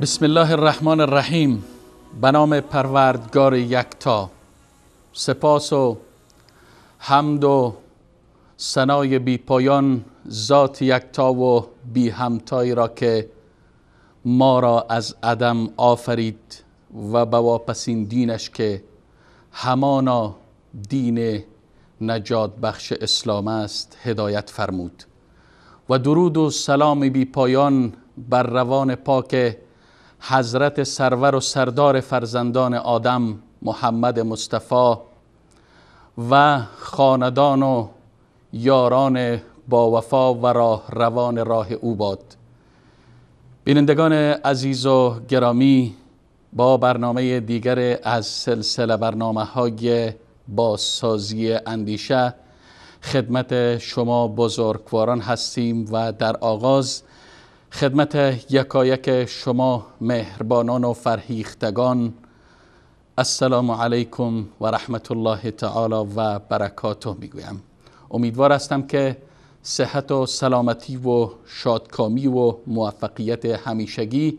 بسم الله الرحمن الرحیم. به نام پروردگار یکتا. سپاس و حمد و ثنای بی پایان ذات یکتا و بی همتایی را که ما را از عدم آفرید و به واپسین دینش که همانا دین نجات بخش اسلام است هدایت فرمود. و درود و سلام بی پایان بر روان پاک حضرت سرور و سردار فرزندان آدم محمد مصطفی و خاندان و یاران با وفا و راه روان راه او باد. بینندگان عزیز و گرامی، با برنامه دیگر از سلسله برنامه های بازسازی اندیشه خدمت شما بزرگواران هستیم و در آغاز خدمت یکایک شما مهربانان و فرهیختگان السلام علیکم و رحمت الله تعالی و برکاته میگویم. امیدوار هستم که صحت و سلامتی و شادکامی و موفقیت همیشگی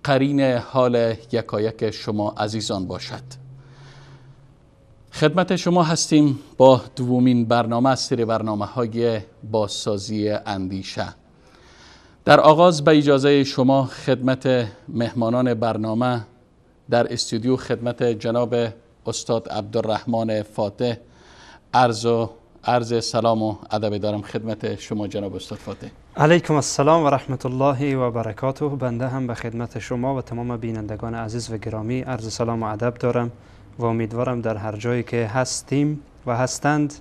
قرین حال یکایک شما عزیزان باشد. خدمت شما هستیم با دومین برنامه از سری برنامه های بازسازی اندیشه. در آغاز به اجازه شما خدمت مهمانان برنامه در استودیو خدمت جناب استاد عبدالرحمن فاتح عرض سلام و ادب دارم خدمت شما جناب استاد فاتح. علیکم السلام و رحمت الله و برکاته. بنده هم به خدمت شما و تمام بینندگان عزیز و گرامی عرض سلام و ادب دارم و امیدوارم در هر جایی که هستیم و هستند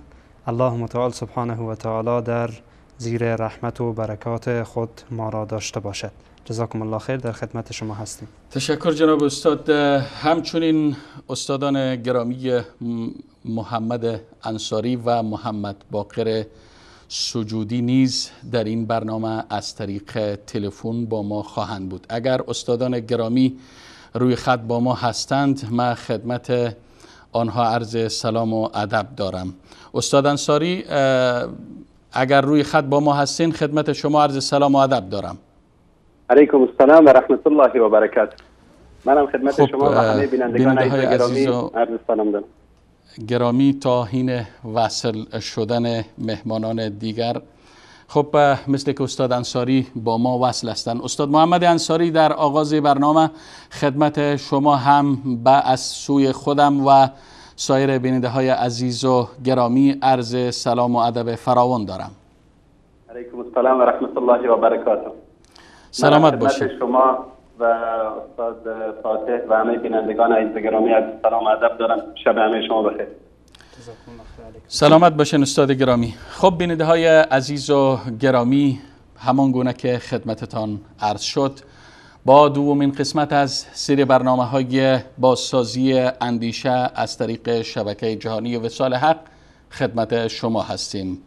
الله متعال سبحانه و تعالی در زیر رحمت و برکات خود ما را داشته باشد. جزاکم الله خیر، در خدمت شما هستیم. تشکر جناب استاد. همچنین استادان گرامی محمد انصاری و محمد باقر سجودی نیز در این برنامه از طریق تلفن با ما خواهند بود. اگر استادان گرامی روی خط با ما هستند من خدمت آنها عرض سلام و ادب دارم. استاد انصاری اگر روی خط با ما هستین خدمت شما عرض سلام و ادب دارم. علیکم السلام و رحمت الله و برکاته. منم خدمت شما و همه بینندگان عزیز گرامی عرض سلام دارم. گرامی تا حین وصل شدن مهمانان دیگر، خب مثل که استاد انصاری با ما وصل هستند. استاد محمد انصاری در آغاز برنامه خدمت شما هم به از سوی خودم و سایر بیننده های عزیز و گرامی عرض سلام و ادب فراوان دارم. علیکم السلام و رحمت الله و برکاته. سلامت باشید. شما و استاد فاتح و همه بینندگان عزیز گرامی عرض سلام و ادب دارم. شب همه شما بخیر. سلامت باشین استاد گرامی. خب بیننده های عزیز و گرامی، همان گونه که خدمتتان عرض شد با دومین قسمت از سری برنامه های بازسازی اندیشه از طریق شبکه جهانی وصال حق خدمت شما هستیم.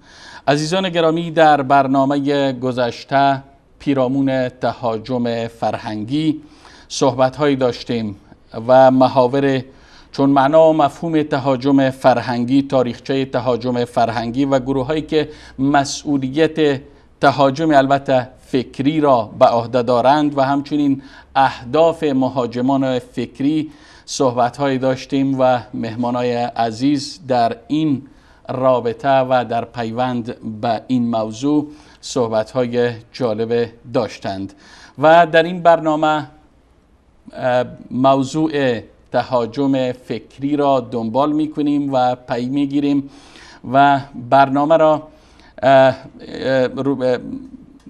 عزیزان گرامی، در برنامه گذشته پیرامون تهاجم فرهنگی صحبت هایی داشتیم و محاور چون معنا و مفهوم تهاجم فرهنگی، تاریخچه تهاجم فرهنگی و گروه هایی که مسئولیت تهاجم البته فکری را به عهده دارند و همچنین اهداف مهاجمان فکری صحبت هایی داشتیم و مهمانای عزیز در این رابطه و در پیوند به این موضوع صحبت های جالب داشتند و در این برنامه موضوع تهاجم فکری را دنبال میکنیم و پی میگیریم و برنامه را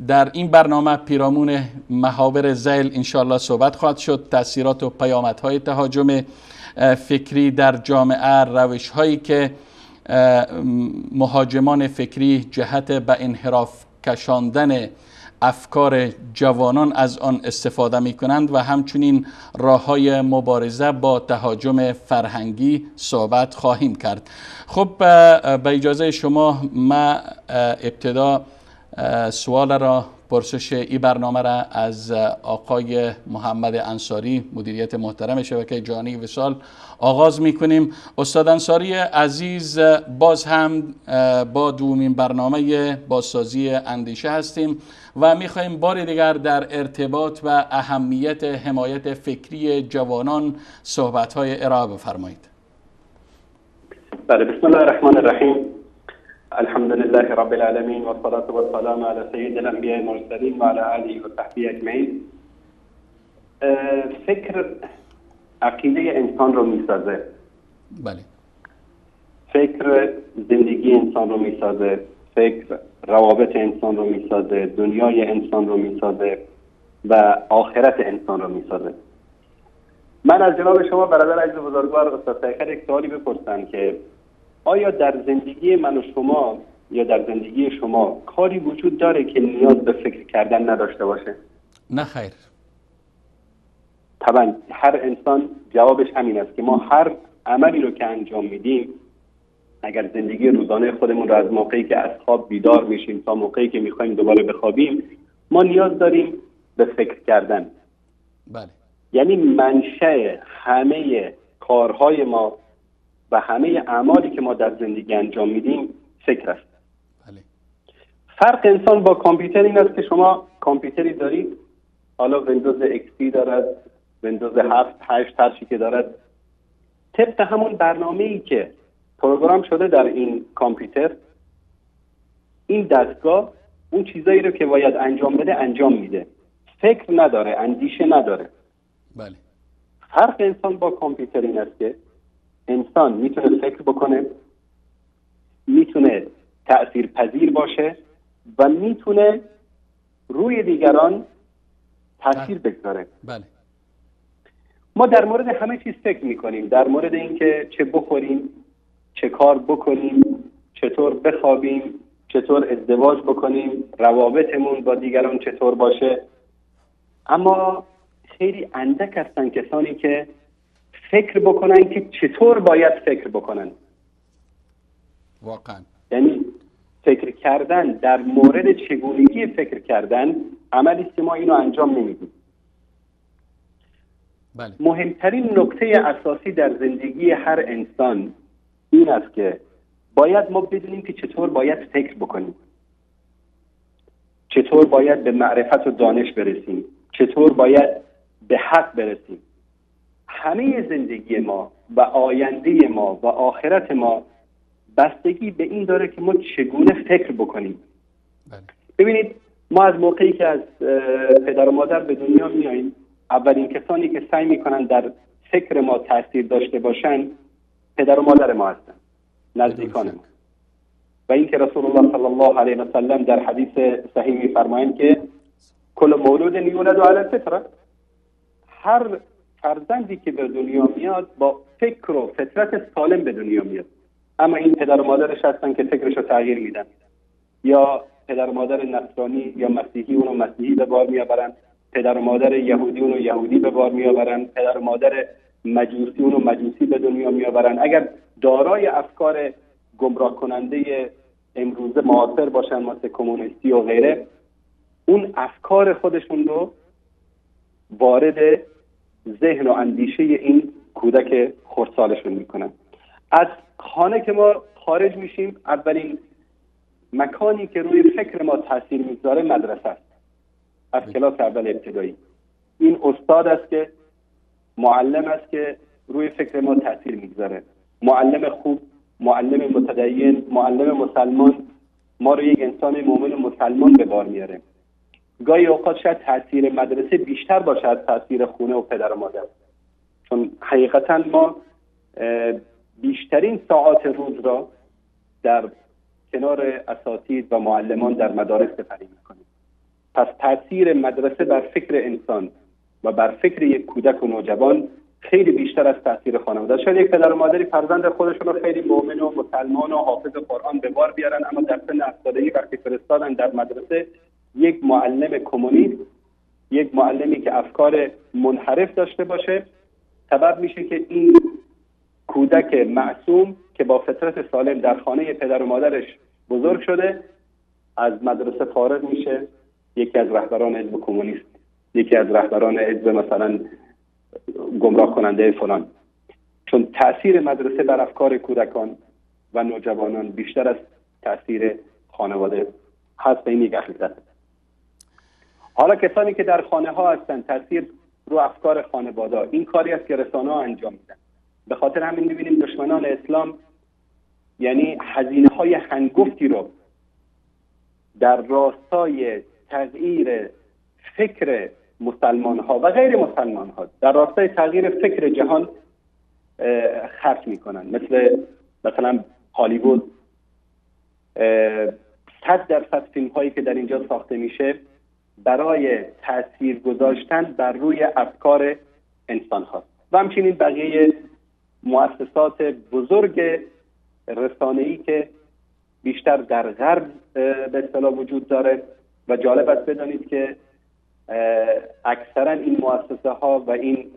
در این برنامه پیرامون محاور ذیل انشاءالله صحبت خواهد شد. تاثیرات و پیامدهای تهاجم فکری در جامعه، روش هایی که مهاجمان فکری جهت به انحراف کشاندن افکار جوانان از آن استفاده می کنند و همچنین راه‌های مبارزه با تهاجم فرهنگی صحبت خواهیم کرد. خب به اجازه شما ما ابتدا سوال را، پرسش ای برنامه را از آقای محمد انصاری، مدیریت محترم شبکه جهانی وصال آغاز میکنیم. استاد انصاری عزیز، باز هم با دومین برنامه بازسازی اندیشه هستیم و میخواهیم بار دیگر در ارتباط و اهمیت حمایت فکری جوانان صحبت‌های ارائه بفرمایید. بله، بسم الله الرحمن الرحیم. الحمد لله رب العالمین و الصلاة و السلام علی سید الانبیاء المرسلین و علی آله و صحبه اجمعین. فکر عقیده انسان رو میسازه. بله. فکر زندگی انسان رو میسازه، فکر روابط انسان رو میسازه، دنیای انسان رو میسازه و آخرت انسان رو میسازه. من از جناب شما برادر عزیز بزرگوار استاد سیخر یک سوالی بپرسم که آیا در زندگی من و شما یا در زندگی شما کاری وجود داره که نیاز به فکر کردن نداشته باشه؟ نه خیر. طبعا هر انسان جوابش همین است که ما هر عملی رو که انجام میدیم، اگر زندگی روزانه خودمون رو از موقعی که از خواب بیدار میشیم تا موقعی که میخوایم دوباره بخوابیم، ما نیاز داریم به فکر کردن. بله. یعنی منشأ همه کارهای ما و همه اعمالی که ما در زندگی انجام میدیم فکر است. بله. فرق انسان با کامپیوتر این است که شما کامپیوتری دارید، حالا ویندوز XP دارد، ویندوز 7، 8، هر چی که دارد، طبق همون برنامه‌ای که program شده در این کامپیوتر، این دستگاه اون چیزایی رو که باید انجام بده انجام میده. فکر نداره، اندیشه نداره. بله. فرق انسان با کامپیوتر این است که انسان میتونه فکر بکنه، میتونه تأثیر پذیر باشه و میتونه روی دیگران تأثیر بگذاره. بله. ما در مورد همه چیز فکر میکنیم، در مورد اینکه چه بخوریم، چه کار بکنیم، چطور بخوابیم، چطور ازدواج بکنیم، روابطمون با دیگران چطور باشه. اما خیلی اندک هستن کسانی که فکر بکنن که چطور باید فکر بکنن. واقعا. یعنی فکر کردن در مورد چگونگی فکر کردن عملی است که ما اینو انجام نمیدیم. بله. مهمترین نکته اساسی در زندگی هر انسان این است که باید ما بدونیم که چطور باید فکر بکنیم، چطور باید به معرفت و دانش برسیم، چطور باید به حق برسیم. همه زندگی ما و آینده ما و آخرت ما بستگی به این داره که ما چگونه فکر بکنیم. بله. ببینید، ما از موقعی که از پدر و مادر به دنیا میاییم، اولین کسانی که سعی میکنن در فکر ما تاثیر داشته باشن پدر و مادر ما هستن، نزدیکان ما. و اینکه رسول الله صلی الله علیه و سلم در حدیث صحیح میفرمایند که کل مولود یولد علی الفطره، هر فرزندی که به دنیا میاد با فکر و فطرت سالم به دنیا میاد. اما این پدر و مادرش هستن که فکرش رو تغییر میدن، یا پدر و مادر نصرانی یا مسیحی اونو مسیحی به بار میآورن، پدر و مادر یهودی اونو یهودی به بار میآورن، پدر و مادر مجوسی اونو مجوسی به دنیا میآورن. اگر دارای افکار گمراه کننده امروزه معاصر باشن مثل کمونیستی و غیره، اون افکار خودشون رو وارد ذهن و اندیشه این کودک خردسالشون میکنن. از خانه که ما خارج میشیم، اولین مکانی که روی فکر ما تاثیر میگذاره مدرسه است. از کلاس اول ابتدایی این استاد است که معلم است که روی فکر ما تاثیر میگذاره. معلم خوب، معلم متدین، معلم مسلمان ما رو یک انسان مؤمن مسلمان به بار میاره. گاهی اوقات شاید تاثیر مدرسه بیشتر باشه از تاثیر خونه و پدر و مادر، چون حقیقتا ما بیشترین ساعات روز را در کنار اساتید و معلمان در مدارس سپری میکنیم. پس تاثیر مدرسه بر فکر انسان و بر فکر یک کودک و نوجوان خیلی بیشتر از تاثیر خانواده. شاید یک پدر و مادری فرزند خودشون رو خیلی مؤمن و مسلمان و حافظ قرآن به بار بیارن، اما در سن 7 سالگی وقتی فرستادن در مدرسه یک معلم کمونیست، یک معلمی که افکار منحرف داشته باشه، سبب میشه که این کودک معصوم که با فطرت سالم در خانه پدر و مادرش بزرگ شده از مدرسه فارغ میشه یکی از رهبران حزب کمونیست، یکی از رهبران حزب مثلا گمراه کننده فلان. چون تاثیر مدرسه بر افکار کودکان و نوجوانان بیشتر از تاثیر خانواده هست. این یک حقیقت. حالا کسانی که در خانه ها هستن، تاثیر رو افکار خانواده، این کاری است که رسانه ها انجام میدن. به خاطر همین میبینیم دشمنان اسلام یعنی هزینه های هنگفتی رو در راستای تغییر فکر مسلمان ها و غیر مسلمان ها، در راستای تغییر فکر جهان خرج میکنن. مثلا هالیوود 100% فیلم هایی که در اینجا ساخته میشه برای تاثیر گذاشتن بر روی افکار انسان ها و همچنین بقیه مؤسسات بزرگ رسانه‌ای که بیشتر در غرب به اصطلاح وجود داره. و جالب است بدانید که اکثرا این مؤسسه ها و این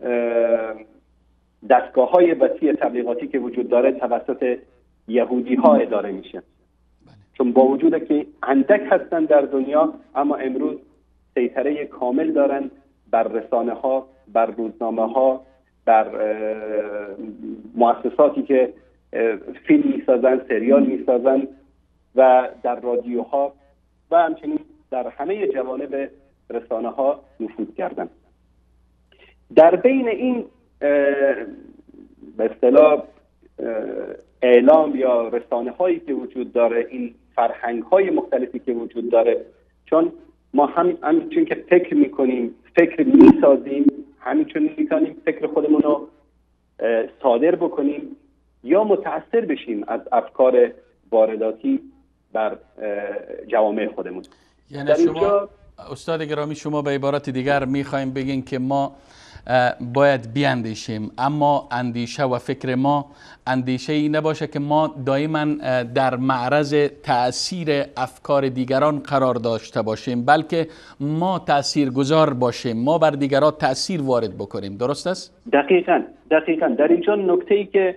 دستگاه های وسیع تبلیغاتی که وجود داره توسط یهودی ها اداره میشه. چون با وجود که اندک هستن در دنیا، اما امروز سیطره کامل دارن بر رسانه ها، بر روزنامه ها، بر مؤسساتی که فیلم میسازن، سریال میسازن و در رادیوها و همچنین در همه جوانب رسانه ها نفوذ کردن. در بین این به اصطلاح اعلام یا رسانه هایی که وجود داره، این فرهنگ های مختلفی که وجود داره، چون ما همچون که فکر میکنیم، فکر میسازیم، همینچون میتونیم فکر خودمون رو صادر بکنیم یا متاثر بشیم از افکار وارداتی بر جوامع خودمون. یعنی شما استاد گرامی، شما به عبارت دیگر میخوایم بگین که ما باید بیاندیشیم، اما اندیشه و فکر ما اندیشه ای نباشه که ما دائما در معرض تأثیر افکار دیگران قرار داشته باشیم، بلکه ما تأثیر گذار باشیم، ما بر دیگران تأثیر وارد بکنیم. درست است؟ دقیقاً، دقیقاً. در اینجا نکته ای که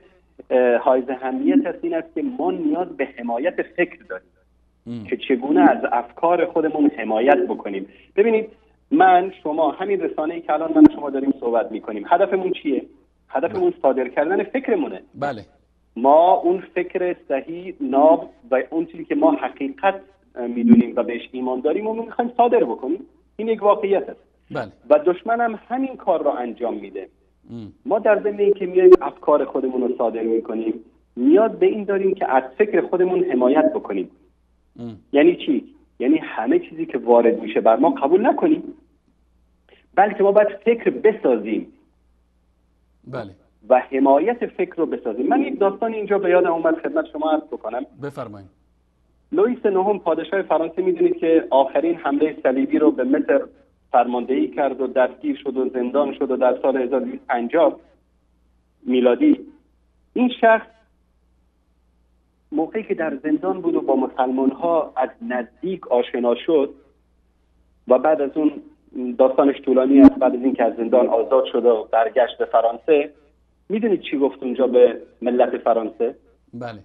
حائز اهمیت است این است که ما نیاز به حمایت فکر داریم که چگونه از افکار خودمون حمایت بکنیم. ببینید من، شما، همین رسانه‌ای که الان من و شما داریم صحبت می‌کنیم، هدفمون چیه؟ هدفمون صادر کردن فکرمونه. بله. ما اون فکر صحیح، ناب و اون چیزی که ما حقیقت می‌دونیم و بهش ایمان داریم و می‌خوایم صادر بکنیم. این یک واقعیت است. بله. و دشمن هم همین کار رو انجام میده. ما در ضمن اینکه میایم افکار خودمون رو صادر می‌کنیم، نیاز به این داریم که از فکر خودمون حمایت بکنیم. یعنی چی؟ یعنی همه چیزی که وارد میشه بر ما قبول نکنیم، بلکه ما باید فکر بسازیم. بله. و حمایت فکر رو بسازیم. من یک داستان اینجا به یادم اومد خدمت شما عرض بکنم. بفرمایید. لوئیس نهم پادشاه فرانسه، میدونید که آخرین حمله صلیبی رو به مصر فرماندهی کرد و دستگیر شد و زندان شد و در سال 1250 میلادی این شخص موقعی که در زندان بود و با مسلمان ها از نزدیک آشنا شد و بعد از اون داستانش طولانی است، بعد از اینکه از زندان آزاد شد و برگشت به فرانسه، میدونید چی گفت اونجا به ملت فرانسه؟ بله.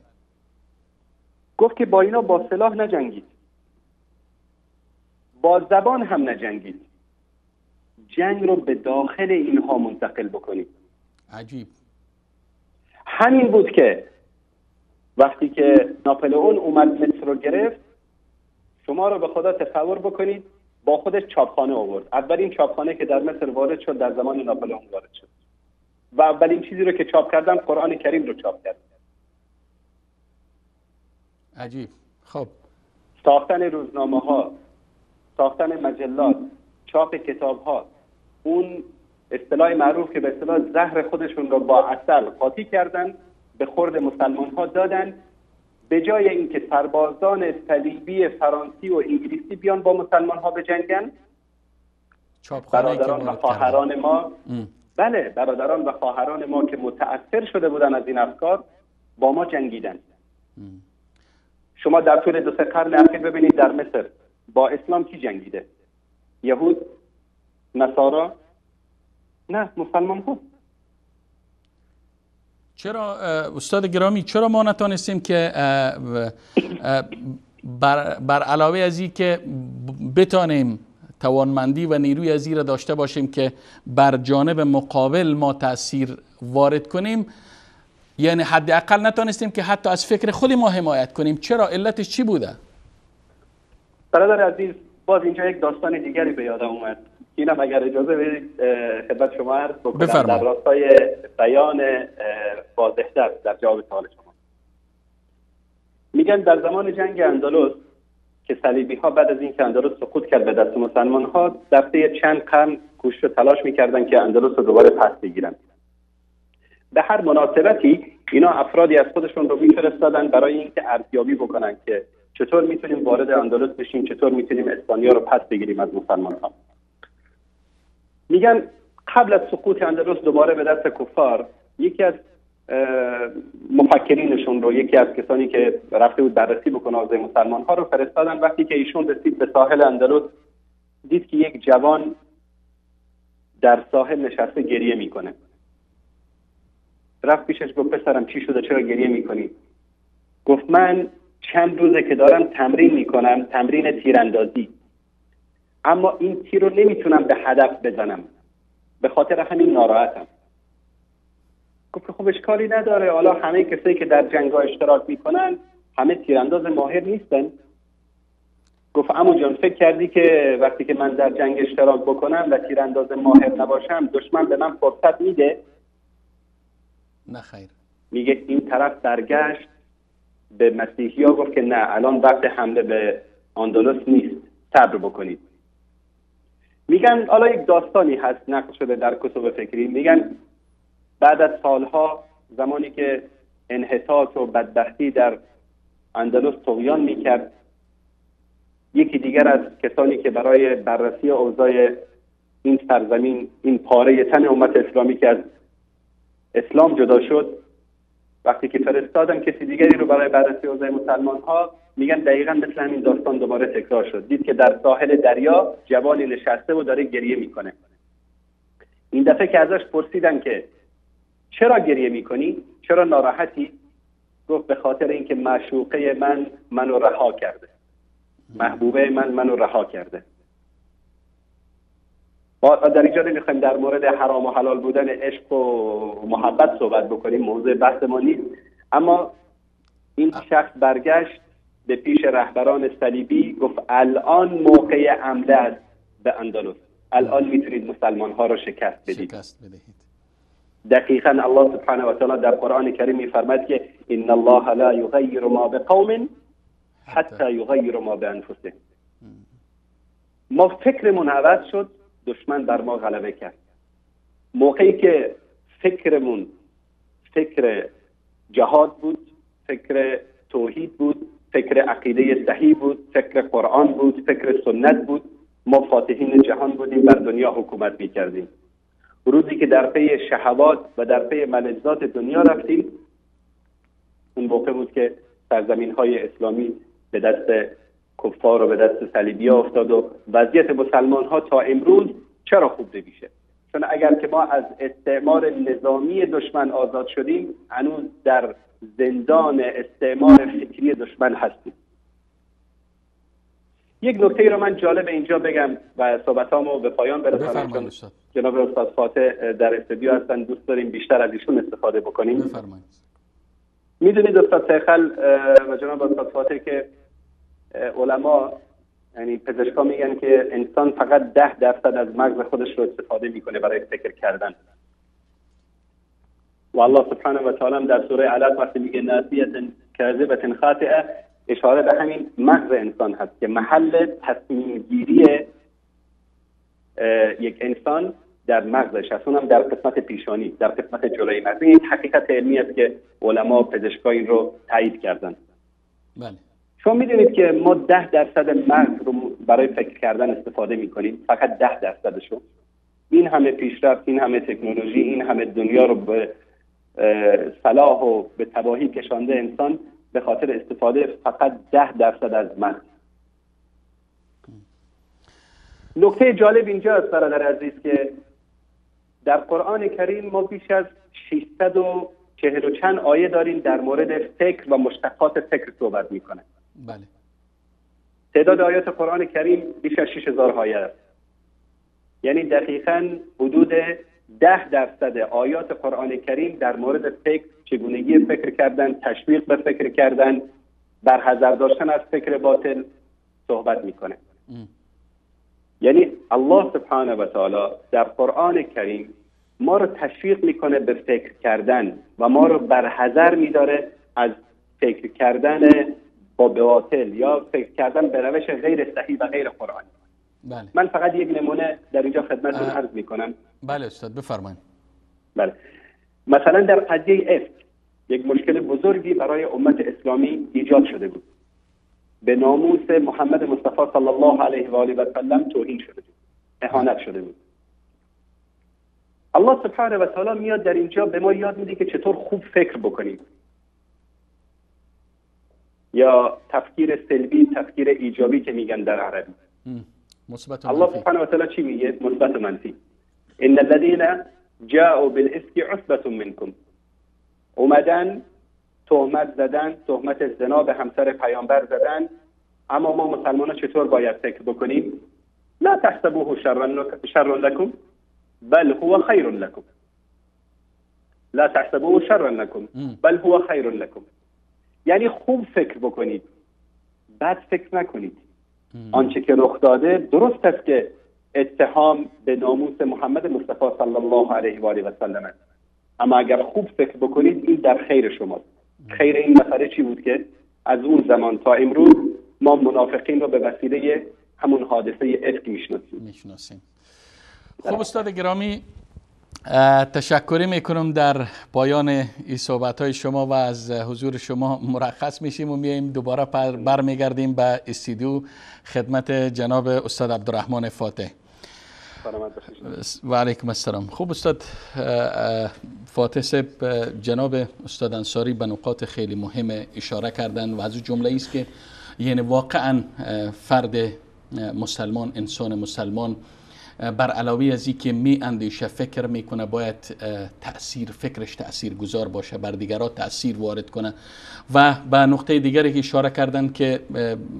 گفت که با اینا با سلاح نجنگید، با زبان هم نجنگید، جنگ رو به داخل اینها منتقل بکنید. عجیب. همین بود که وقتی که ناپلئون اومد مصر رو گرفت، شما رو به خدا تصور بکنید با خودش چاپخانه آورد. اولین چاپخانه که در مصر وارد شد در زمان ناپلئون وارد شد و اولین چیزی رو که چاپ کردن قرآن کریم رو چاپ کردن. عجیب. خب ساختن روزنامه ها، ساختن مجلات، چاپ کتاب‌ها، اون اصطلاح معروف که به اصطلاح زهر خودشون رو با عسل قاطی کردن به خورد مسلمان‌ها دادن، به جای اینکه سربازان صلیبی فرانسی و انگلیسی بیان با مسلمان‌ها بجنگن، برادران و خواهران ما، بله، برادران و خواهران ما که متأثر شده بودن از این افکار با ما جنگیدن. شما در طول 2-3 قرن اخیر ببینید در مصر با اسلام کی جنگیده؟ یهود، نصارا؟ نه، مسلمان ها. چرا استاد گرامی، چرا ما نتانستیم که بر علاوه از این که بتانیم توانمندی و نیروی از این را داشته باشیم که بر جانب مقابل ما تاثیر وارد کنیم، یعنی حداقل نتانستیم که حتی از فکر خود ما حمایت کنیم؟ چرا؟ علتش چی بوده؟ برادر عزیز، باز اینجا یک داستان دیگری به یادم اومد، اینم اگر اجازه بدید خدمت شما عرض بکنم در راستای بیان واضح‌تر در جواب سوال شما. میگن در زمان جنگ اندلس که صلیبی ها بعد از اینکه اندلس سقوط کرد به دست مسلمان ها، در طی چند قرن کوشش و تلاش میکردن که اندلس رو دوباره پس بگیرن. به هر مناسبتی اینا افرادی از خودشون رو میفرستادن برای اینکه ارزیابی بکنن که چطور میتونیم وارد اندلس بشیم، چطور میتونیم اسپانیا رو پس بگیریم از مسلمان ها. میگن قبل از سقوط اندلس دوباره به دست کفار، یکی از مفکرینشون رو، یکی از کسانی که رفته بود بررسی بکنه اوضاع مسلمان ها رو فرستادن. وقتی که ایشون رسید به ساحل اندلس، دید که یک جوان در ساحل نشسته گریه میکنه. رفت پیشش گفت پسرم چی شده، چرا گریه میکنی؟ گفت من چند روزه که دارم تمرین میکنم، تمرین تیراندازی، اما این تیر رو نمیتونم به هدف بزنم، به خاطر همین ناراحتم. گفت خب اشکالی نداره، حالا همه کسایی که در جنگ‌ها اشتراک میکنن همه تیرانداز ماهر نیستن. گفت عمو جان فکر کردی که وقتی که من در جنگ اشتراک بکنم و تیرانداز ماهر نباشم دشمن به من فرصت میده؟ نه خیر. میگه این طرف برگشت به مسیحی ها گفت که نه، الان وقت حمله به اندلس نیست، صبر بکنید. میگن حالا یک داستانی هست نقل شده در کتب فکری، میگن بعد از سالها زمانی که انحطاط و بدبختی در اندلس طغیان میکرد، یکی دیگر از کسانی که برای بررسی اوضاع این سرزمین، این پاره تن امت اسلامی که از اسلام جدا شد، وقتی که فرستادن کسی دیگری رو برای بررسی اوضاع مسلمان ها، میگن دقیقاً مثل همین داستان دوباره تکرار شد. دید که در ساحل دریا جوانی نشسته و داره گریه میکنه. این دفعه که ازش پرسیدن که چرا گریه میکنی، چرا ناراحتی، گفت به خاطر اینکه معشوقه من منو رها کرده، محبوبه من منو رها کرده. با در اینجا نمیخوایم در مورد حرام و حلال بودن عشق و محبت صحبت بکنیم، موضوع بحث ما نیست، اما این شخص برگشت به پیش رهبران صلیبی گفت الان موقع حمله است به اندلس، الان میتونید مسلمان ها رو شکست بدید. دقیقاً الله سبحانه و تعالی در قرآن کریم میفرماید که ان الله لا یغیر ما بقوم حتی یغیر ما بانفسهم. ما فکرمون عوض شد، دشمن بر ما غلبه کرد. موقعی که فکرمون فکر جهاد بود، فکر توحید بود، فکر عقیده صحیح بود، فکر قرآن بود، فکر سنت بود، ما فاتحین جهان بودیم، بر دنیا حکومت میکردیم. روزی که در پی شهوات و در پی ملذات دنیا رفتیم، اون موقع بود که سرزمین های اسلامی به دست کفار و به دست صلیبی ها افتاد و وضعیت مسلمان ها تا امروز چرا خوب نمیشه؟ چون اگر که ما از استعمار نظامی دشمن آزاد شدیم، هنوز در زندان استعمار فکری دشمن هستیم. یک نکته رو من جالب اینجا بگم و صحبتامو به پایان برسانم، چون جناب استاد فاتح در استودیو هستن، دوست داریم بیشتر از ایشون استفاده بکنیم. بفرمایید. میدونید استاد سیخل و جناب استاد فاتح که علما، یعنی پزشکا میگن که انسان فقط 10% از مغز خودش رو استفاده میکنه برای فکر کردن. و الله سبحانه و تعالی در سوره علق وقتی میگه ناسیه کاذبه خاطئه، اشاره به همین مغز انسان هست که محل تصمیم گیری یک انسان در مغزش هست، اونم در قسمت پیشانی، در قسمت جلوی مغز. این حقیقت علمی است که علما و پزشکا این رو تایید کردن. بله. شما میدونید که ما 10% مغز رو برای فکر کردن استفاده میکنیم، فقط 10%شو. این همه پیشرفت، این همه تکنولوژی، این همه دنیا رو به صلاح و به تباهی کشانده انسان به خاطر استفاده فقط 10% از مغز. نکته جالب اینجاست برادر عزیز که در قرآن کریم ما بیش از 640 و چند آیه داریم در مورد فکر و مشتقات فکر صحبت میکنه. بله. تعداد آیات قرآن کریم بیش از 6000 آیه است. یعنی دقیقاً حدود 10% آیات قرآن کریم در مورد فکر، چگونگی فکر کردن، تشویق به فکر کردن، برحذر داشتن از فکر باطل صحبت میکنه. یعنی الله سبحانه و تعالی در قرآن کریم ما رو تشویق میکنه به فکر کردن و ما رو برحذر میداره از فکر کردن با باطل یا فکر کردن به روش غیر صحیح و غیر قرآنی. بله. من فقط یک نمونه در اینجا خدمتتون عرض میکنم. بله استاد بفرمایید. بله. مثلا در قضیه افک یک مشکل بزرگی برای امت اسلامی ایجاد شده بود. به ناموس محمد مصطفی صلی الله علیه و آله و سلم توهین شده بود، اهانت شده بود. الله سبحانه و تعالی میاد در اینجا به ما یاد میده که چطور خوب فکر بکنیم، یا تفکیر سلبی، تفکیر ایجابی که میگن در عربی. مثبت و الله منفی. سبحانه و تعالی چی میگه؟ مثبت و منفی. ان الذين جاءوا بالافك عصبة منكم. اومدن تهمت زدن، تهمت زنا به همسر پیامبر زدن، اما ما مسلمان ها چطور باید فکر بکنیم؟ لا تحسبوه شرا لكم بل هو خیر لكم. لا تحسبوه شرا لكم بل هو خیر لكم. یعنی خوب فکر بکنید، بد فکر نکنید. آنچه که رخ داده درست است که اتهام به ناموس محمد مصطفی صلی الله علیه و آله و سلم است، اما اگر خوب فکر بکنید این در خیر شماست. خیر این مسئله چی بود که از اون زمان تا امروز ما منافقین رو به وسیله همون حادثه افک میشناسیم. خب استاد گرامی، تشکری میکنم در پایان این صحبت های شما و از حضور شما مرخص میشیم و میاییم دوباره برمیگردیم به استودیو خدمت جناب استاد عبدالرحمن فاتح. و علیکم السلام. خب استاد فاتح صاحب، جناب استاد انصاری به نقاط خیلی مهم اشاره کردن و از اون جمله است که یعنی واقعا فرد مسلمان، انسان مسلمان بر علاوه از اینکه می اندیشه، فکر میکنه، باید تأثیر فکرش تأثیر گذار باشه، بر دیگران تأثیر وارد کنه. و به نقطه دیگری که اشاره کردن که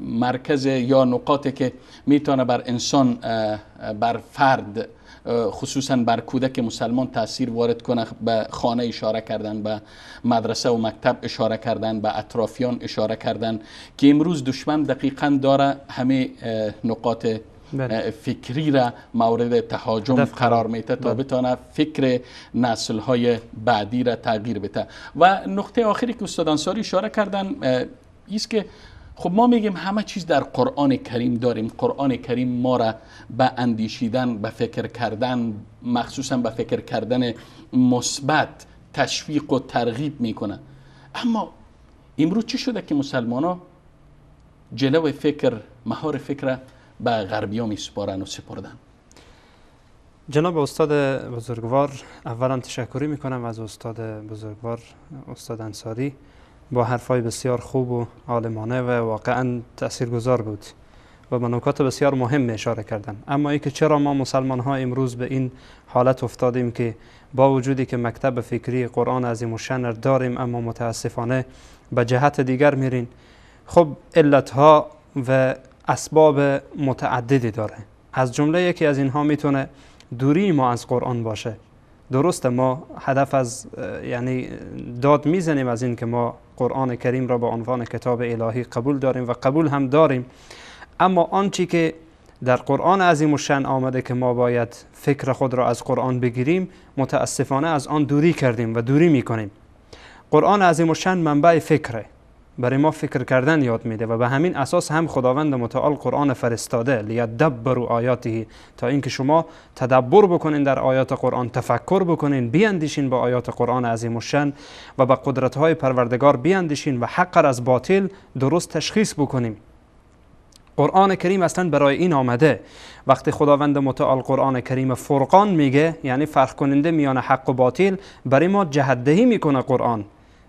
مرکز یا نقاطی که میتونه بر انسان، بر فرد، خصوصا بر کودک مسلمان تأثیر وارد کنه، به خانه اشاره کردن، به مدرسه و مکتب اشاره کردن، به اطرافیان اشاره کردن که امروز دشمن دقیقا داره همه نقاط فکری را مورد تهاجم قرار میده تا بتانه فکر نسل های بعدی را تغییر بده. و نقطه آخری که استاد انصاری اشاره کردن ایست که خب ما میگیم همه چیز در قرآن کریم داریم. قرآن کریم ما را به اندیشیدن، به فکر کردن، مخصوصا به فکر کردن مثبت تشویق و ترغیب میکنه. اما امروز چی شده که مسلمان ها جلو فکر، مهار فکر به غربی ها می سپارن و سپردن؟ جناب استاد بزرگوار، اولا تشکری میکنم از استاد بزرگوار استاد انصاری با حرفای بسیار خوب و عالمانه و واقعا تاثیرگذار بود و به نکات بسیار مهم اشاره کردن. اما اینکه چرا ما مسلمان ها امروز به این حالت افتادیم که با وجودی که مکتب فکری قرآن عظیم الشأن داریم اما متاسفانه به جهت دیگر میرین، خب علت ها و اسباب متعددی داره. از جمله یکی از اینها میتونه دوری ما از قرآن باشه. درسته ما هدف از یعنی داد میزنیم از این که ما قرآن کریم را به عنوان کتاب الهی قبول داریم و قبول هم داریم، اما آنچه که در قرآن عظیم الشأن آمده که ما باید فکر خود را از قرآن بگیریم، متاسفانه از آن دوری کردیم و دوری میکنیم. قرآن عظیم الشأن منبع فکره، برای ما فکر کردن یاد میده و به همین اساس هم خداوند متعال قرآن فرستاده، لیدبروا آیاته، تا اینکه شما تدبر بکنین در آیات قرآن، تفکر بکنین، بیاندیشین با آیات قرآن عظیم الشأن و به قدرت‌های پروردگار بیاندیشین و حق را از باطل درست تشخیص بکنیم. قرآن کریم اصلا برای این آمده. وقتی خداوند متعال قرآن کریم فرقان میگه، یعنی فرق کننده میان حق و باطل، برای ما جهت‌دهی میکنه قرآن.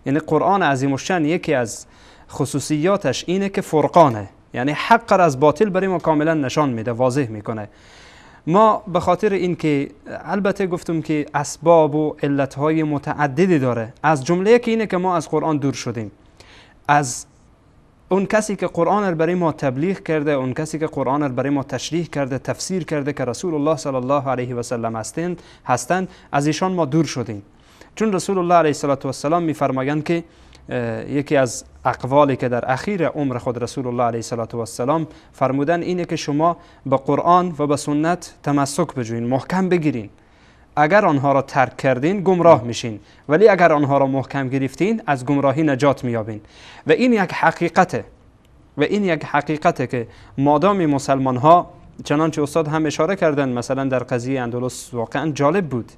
یعنی قرآن عظیم الشأن یکی از خصوصیاتش اینه که فرقانه، یعنی حق را از باطل برای ما کاملا نشان میده، واضح میکنه. ما به خاطر اینکه البته گفتم که اسباب و علتهای متعددی داره، از جمله که اینه که ما از قرآن دور شدیم، از اون کسی که قرآن را برای ما تبلیغ کرده، اون کسی که قرآن را برای ما تشریح کرده، تفسیر کرده که رسول الله صلی الله علیه و سلم هستند، از ایشان ما دور شدیم. چون رسول الله علیه السلام میفرمایند که یکی از اقوالی که در اخیر عمر خود رسول الله علیه السلام فرمودن اینه که شما به قرآن و به سنت تمسک بجوین، محکم بگیرین. اگر آنها را ترک کردین گمراه میشین، ولی اگر آنها را محکم گرفتین از گمراهی نجات میابین. و این یک حقیقته، و این یک حقیقته که مادام مسلمان ها، چنانچه استاد هم اشاره کردن، مثلا در قضیه اندلس واقعا جالب بود.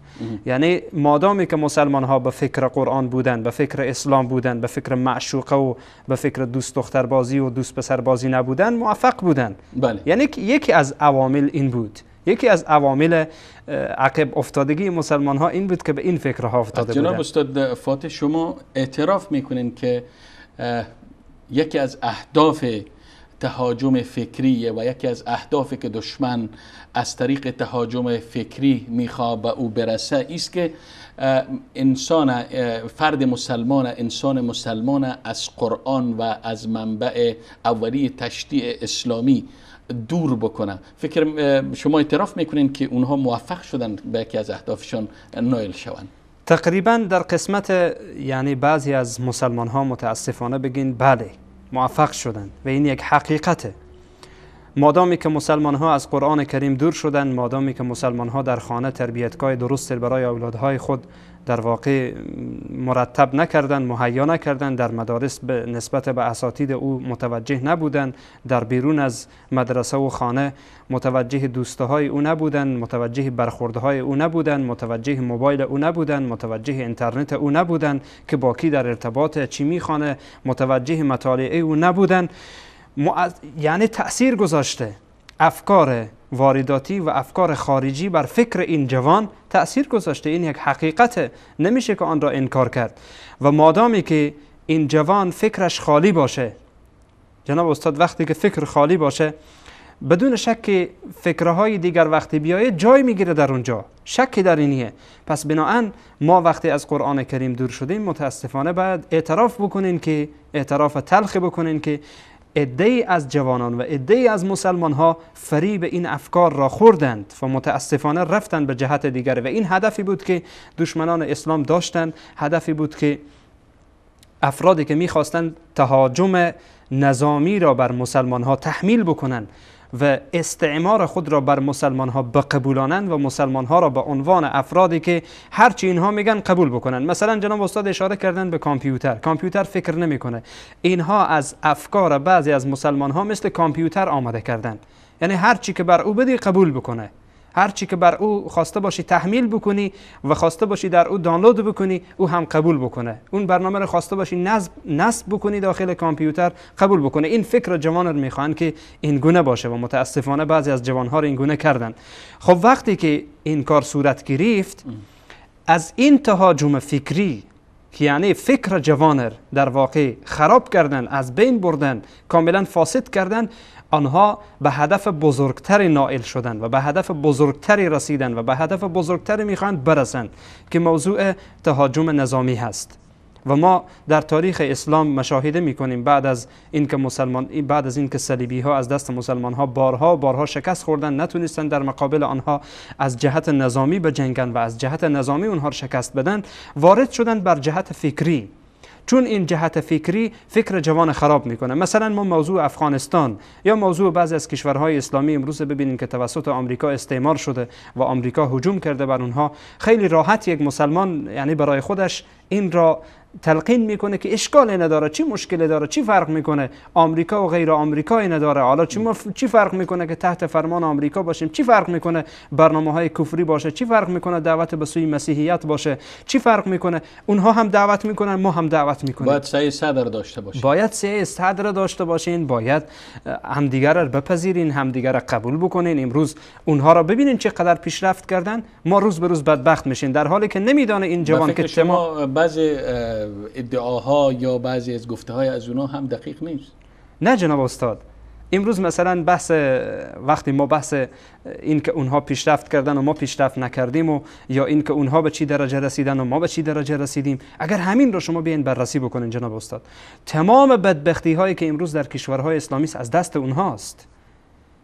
یعنی مادامی که مسلمان ها به فکر قرآن بودن، به فکر اسلام بودن، به فکر معشوقه و به فکر دوست دختر بازی و دوست پسر بازی نبودن، موفق بودن. بله. یعنی یکی از عوامل این بود، یکی از عوامل عقب افتادگی مسلمان ها این بود که به این فکرها افتاده بودن. جناب استاد فاتح، شما اعتراف میکنین که یکی از اهداف تهاجم فکری و یکی از اهدافی که دشمن از طریق تهاجم فکری میخواد به او برسه ایست که انسان، فرد مسلمان، انسان مسلمان از قرآن و از منبع اولی تشریع اسلامی دور بکنه. فکر شما اعتراف میکنین که اونها موفق شدن به یکی از اهدافشان نایل شوند؟ تقریبا در قسمت، یعنی بعضی از مسلمان ها متاسفانه بگین بله موفق شدن و این یک حقیقته. مادامی که مسلمان ها از قرآن کریم دور شدن، مادامی که مسلمان ها در خانه تربیتگاه درست برای اولادهای خود در واقع مرتب نکردن، مهیا نکردن، در مدارس به نسبت به اساتید او متوجه نبودن، در بیرون از مدرسه و خانه متوجه دوستهای او نبودن، متوجه برخوردهای او نبودن، متوجه موبایل او نبودن، متوجه اینترنت او نبودن که با کی در ارتباط، چی میخوانه، متوجه مطالعه او نبودن، یعنی تأثیر گذاشته. افکار وارداتی و افکار خارجی بر فکر این جوان تأثیر گذاشته. این یک حقیقته، نمیشه که آن را انکار کرد. و مادامی که این جوان فکرش خالی باشه، جناب استاد، وقتی که فکر خالی باشه بدون شک فکرهای دیگر وقتی بیاید جای میگیره در اونجا، شکی در اینیه. پس بناهن ما وقتی از قرآن کریم دور شدیم متاسفانه باید اعتراف بکنین که، اعتراف تلخ بکنین که عده‌ای از جوانان و عده‌ای از مسلمان ها فریب این افکار را خوردند و متاسفانه رفتند به جهت دیگر. و این هدفی بود که دشمنان اسلام داشتند، هدفی بود که افرادی که میخواستند تهاجم نظامی را بر مسلمان ها تحمیل بکنند و استعمار خود را بر مسلمان ها بقبولانند و مسلمان ها را به عنوان افرادی که هرچی اینها میگن قبول بکنند. مثلا جناب استاد اشاره کردن به کامپیوتر، کامپیوتر فکر نمیکنه. اینها از افکار بعضی از مسلمان ها مثل کامپیوتر آماده کردن، یعنی هرچی که بر او بدی قبول بکنه، هرچی که بر او خواسته باشی تحمیل بکنی و خواسته باشی در او دانلود بکنی او هم قبول بکنه، اون برنامه رو خواسته باشی نصب بکنی داخل کامپیوتر قبول بکنه. این فکر جوان رو میخوان که این گونه باشه و متاسفانه بعضی از جوانها رو این گونه کردن. خب وقتی که این کار صورت گرفت، از این تهاجم فکری که یعنی فکر جوان در واقع خراب کردن، از بین بردن، کاملا فاسد کردن، آنها به هدف بزرگتری نائل شدن و به هدف بزرگتری رسیدن و به هدف بزرگتری میخواهند برسند که موضوع تهاجم نظامی هست. و ما در تاریخ اسلام مشاهده میکنیم بعد از اینکه صلیبی ها از دست مسلمان ها بارها بارها شکست خوردن، نتونستن در مقابل آنها از جهت نظامی بجنگن و از جهت نظامی اونها را شکست بدن، وارد شدن بر جهت فکری. چون این جهت فکری فکر جوان خراب میکنه. مثلا ما موضوع افغانستان یا موضوع بعضی از کشورهای اسلامی امروز ببینیم که توسط آمریکا استعمار شده و آمریکا هجوم کرده بر اونها، خیلی راحت یک مسلمان یعنی برای خودش این را تلقین میکنه که اشکالی نداره، چی مشکلی داره، چی فرق میکنه آمریکا و غیر آمریکایی نداره، حالا چی فرق میکنه که تحت فرمان آمریکا باشیم، چی فرق میکنه برنامه های کفری باشه، چی فرق میکنه دعوت به سوی مسیحیت باشه، چی فرق میکنه، اونها هم دعوت میکنن ما هم دعوت میکنیم. باید سعی صدر داشته باشین، باید سعی صدر داشته باشین، باید همدیگر را بپذیرین، همدیگر را قبول بکنین. امروز اونها را ببینین چقدر پیشرفت کردن، ما روز به روز بدبخت میشین، در حالی که نمیدانه این جوان که شما بعضی ادعاها یا بعضی از گفته های از اونها هم دقیق نیست. نه جناب استاد، امروز مثلا بحث وقتی ما بحث این که اونها پیشرفت کردن و ما پیشرفت نکردیم و یا این که اونها به چی درجه رسیدن و ما به چی درجه رسیدیم، اگر همین رو شما بیاین بررسی بکنین جناب استاد، تمام بدبختی هایی که امروز در کشورهای اسلامی است از دست اونهاست.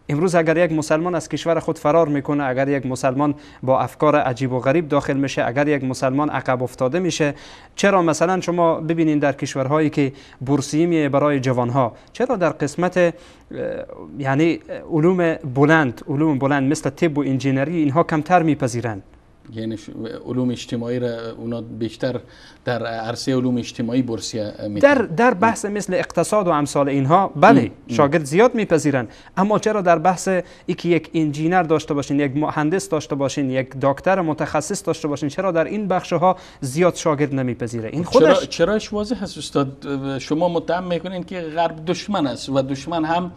امروز اگر یک مسلمان از کشور خود فرار میکنه، اگر یک مسلمان با افکار عجیب و غریب داخل میشه، اگر یک مسلمان عقب افتاده میشه، چرا مثلا شما ببینین در کشورهایی که بورسیه میه برای جوانها، چرا در قسمت یعنی علوم بلند مثل طب و انجینری اینها کمتر میپذیرند؟ یعنی علوم اجتماعی را اونا بیشتر در عرصه علوم اجتماعی بورسیه میتن. در بحث مثل اقتصاد و امثال اینها بله شاگرد زیاد میپذیرن، اما چرا در بحث اینکه یک انجینر داشته باشین، یک مهندس داشته باشین، یک دکتر متخصص داشته باشین، چرا در این بخش ها زیاد شاگرد نمیپذیره؟ این خودش چراش واضح است استاد. شما متهم میکنین که غرب دشمن است و دشمن هم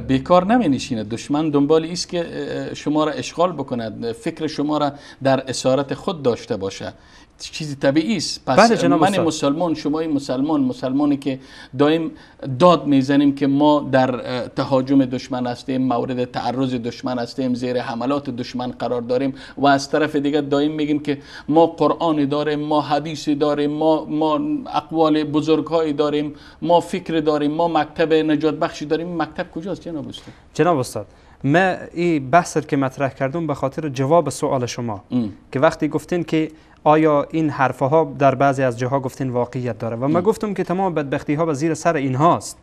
بیکار نمینشینه، دشمن دنبال است که شما را اشغال بکند، فکر شما را در اسارت خود داشته باشه، چیزی طبیعی است. پس من مسلمان، شما مسلمان، مسلمانی که دائم داد میزنیم که ما در تهاجم دشمن هستیم، مورد تعرض دشمن هستیم، زیر حملات دشمن قرار داریم، و از طرف دیگه دائم میگیم که ما قرآن داریم، ما حدیث داریم، ما اقوال بزرگهایی داریم، ما فکر داریم، ما مکتب نجات بخشی داریم. مکتب کجاست جناب استاد؟ جناب استاد، من این بحث که مطرح کردم به خاطر جواب سوال شما که وقتی گفتین که آیا این حرفها در بعضی از جاها گفتین واقعیت داره، و من گفتم که تمام بدبختی ها به زیر سر اینهاست.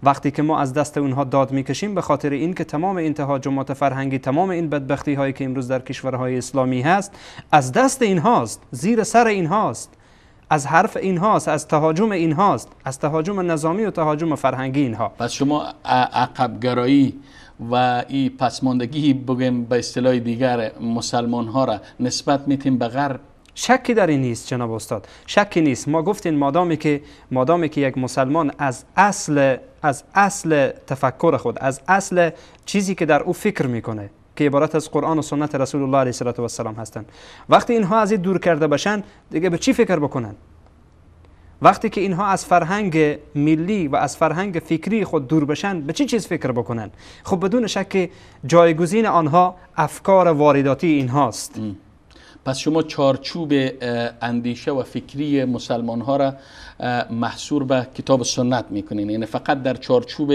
وقتی که ما از دست اونها داد میکشیم به خاطر این که تمام این تهاجمات فرهنگی، تمام این بدبختی هایی که امروز در کشورهای اسلامی هست از دست اینهاست، زیر سر اینهاست، از حرف اینهاست، از تهاجم اینهاست، از تهاجم نظامی و تهاجم فرهنگی اینها. پس شما عقبگرایی و این پسماندگی بگیم به اصطلاح دیگر مسلمان ها را نسبت میتیم به غرب؟ شکی در این نیست جناب استاد، شکی نیست. ما گفتیم مادامی که یک مسلمان از اصل تفکر خود، از اصل چیزی که در او فکر میکنه که عبارت از قرآن و سنت رسول الله علیه الصلاة والسلام هستند، وقتی اینها از این دور کرده باشن دیگه به چی فکر بکنن؟ وقتی که اینها از فرهنگ ملی و از فرهنگ فکری خود دور بشن به چی چیز فکر بکنن؟ خب بدون شک جایگزین آنها افکار وارداتی اینهاست. پس شما چارچوب اندیشه و فکری مسلمان ها را محصور به کتاب سنت میکنین، یعنی فقط در چارچوب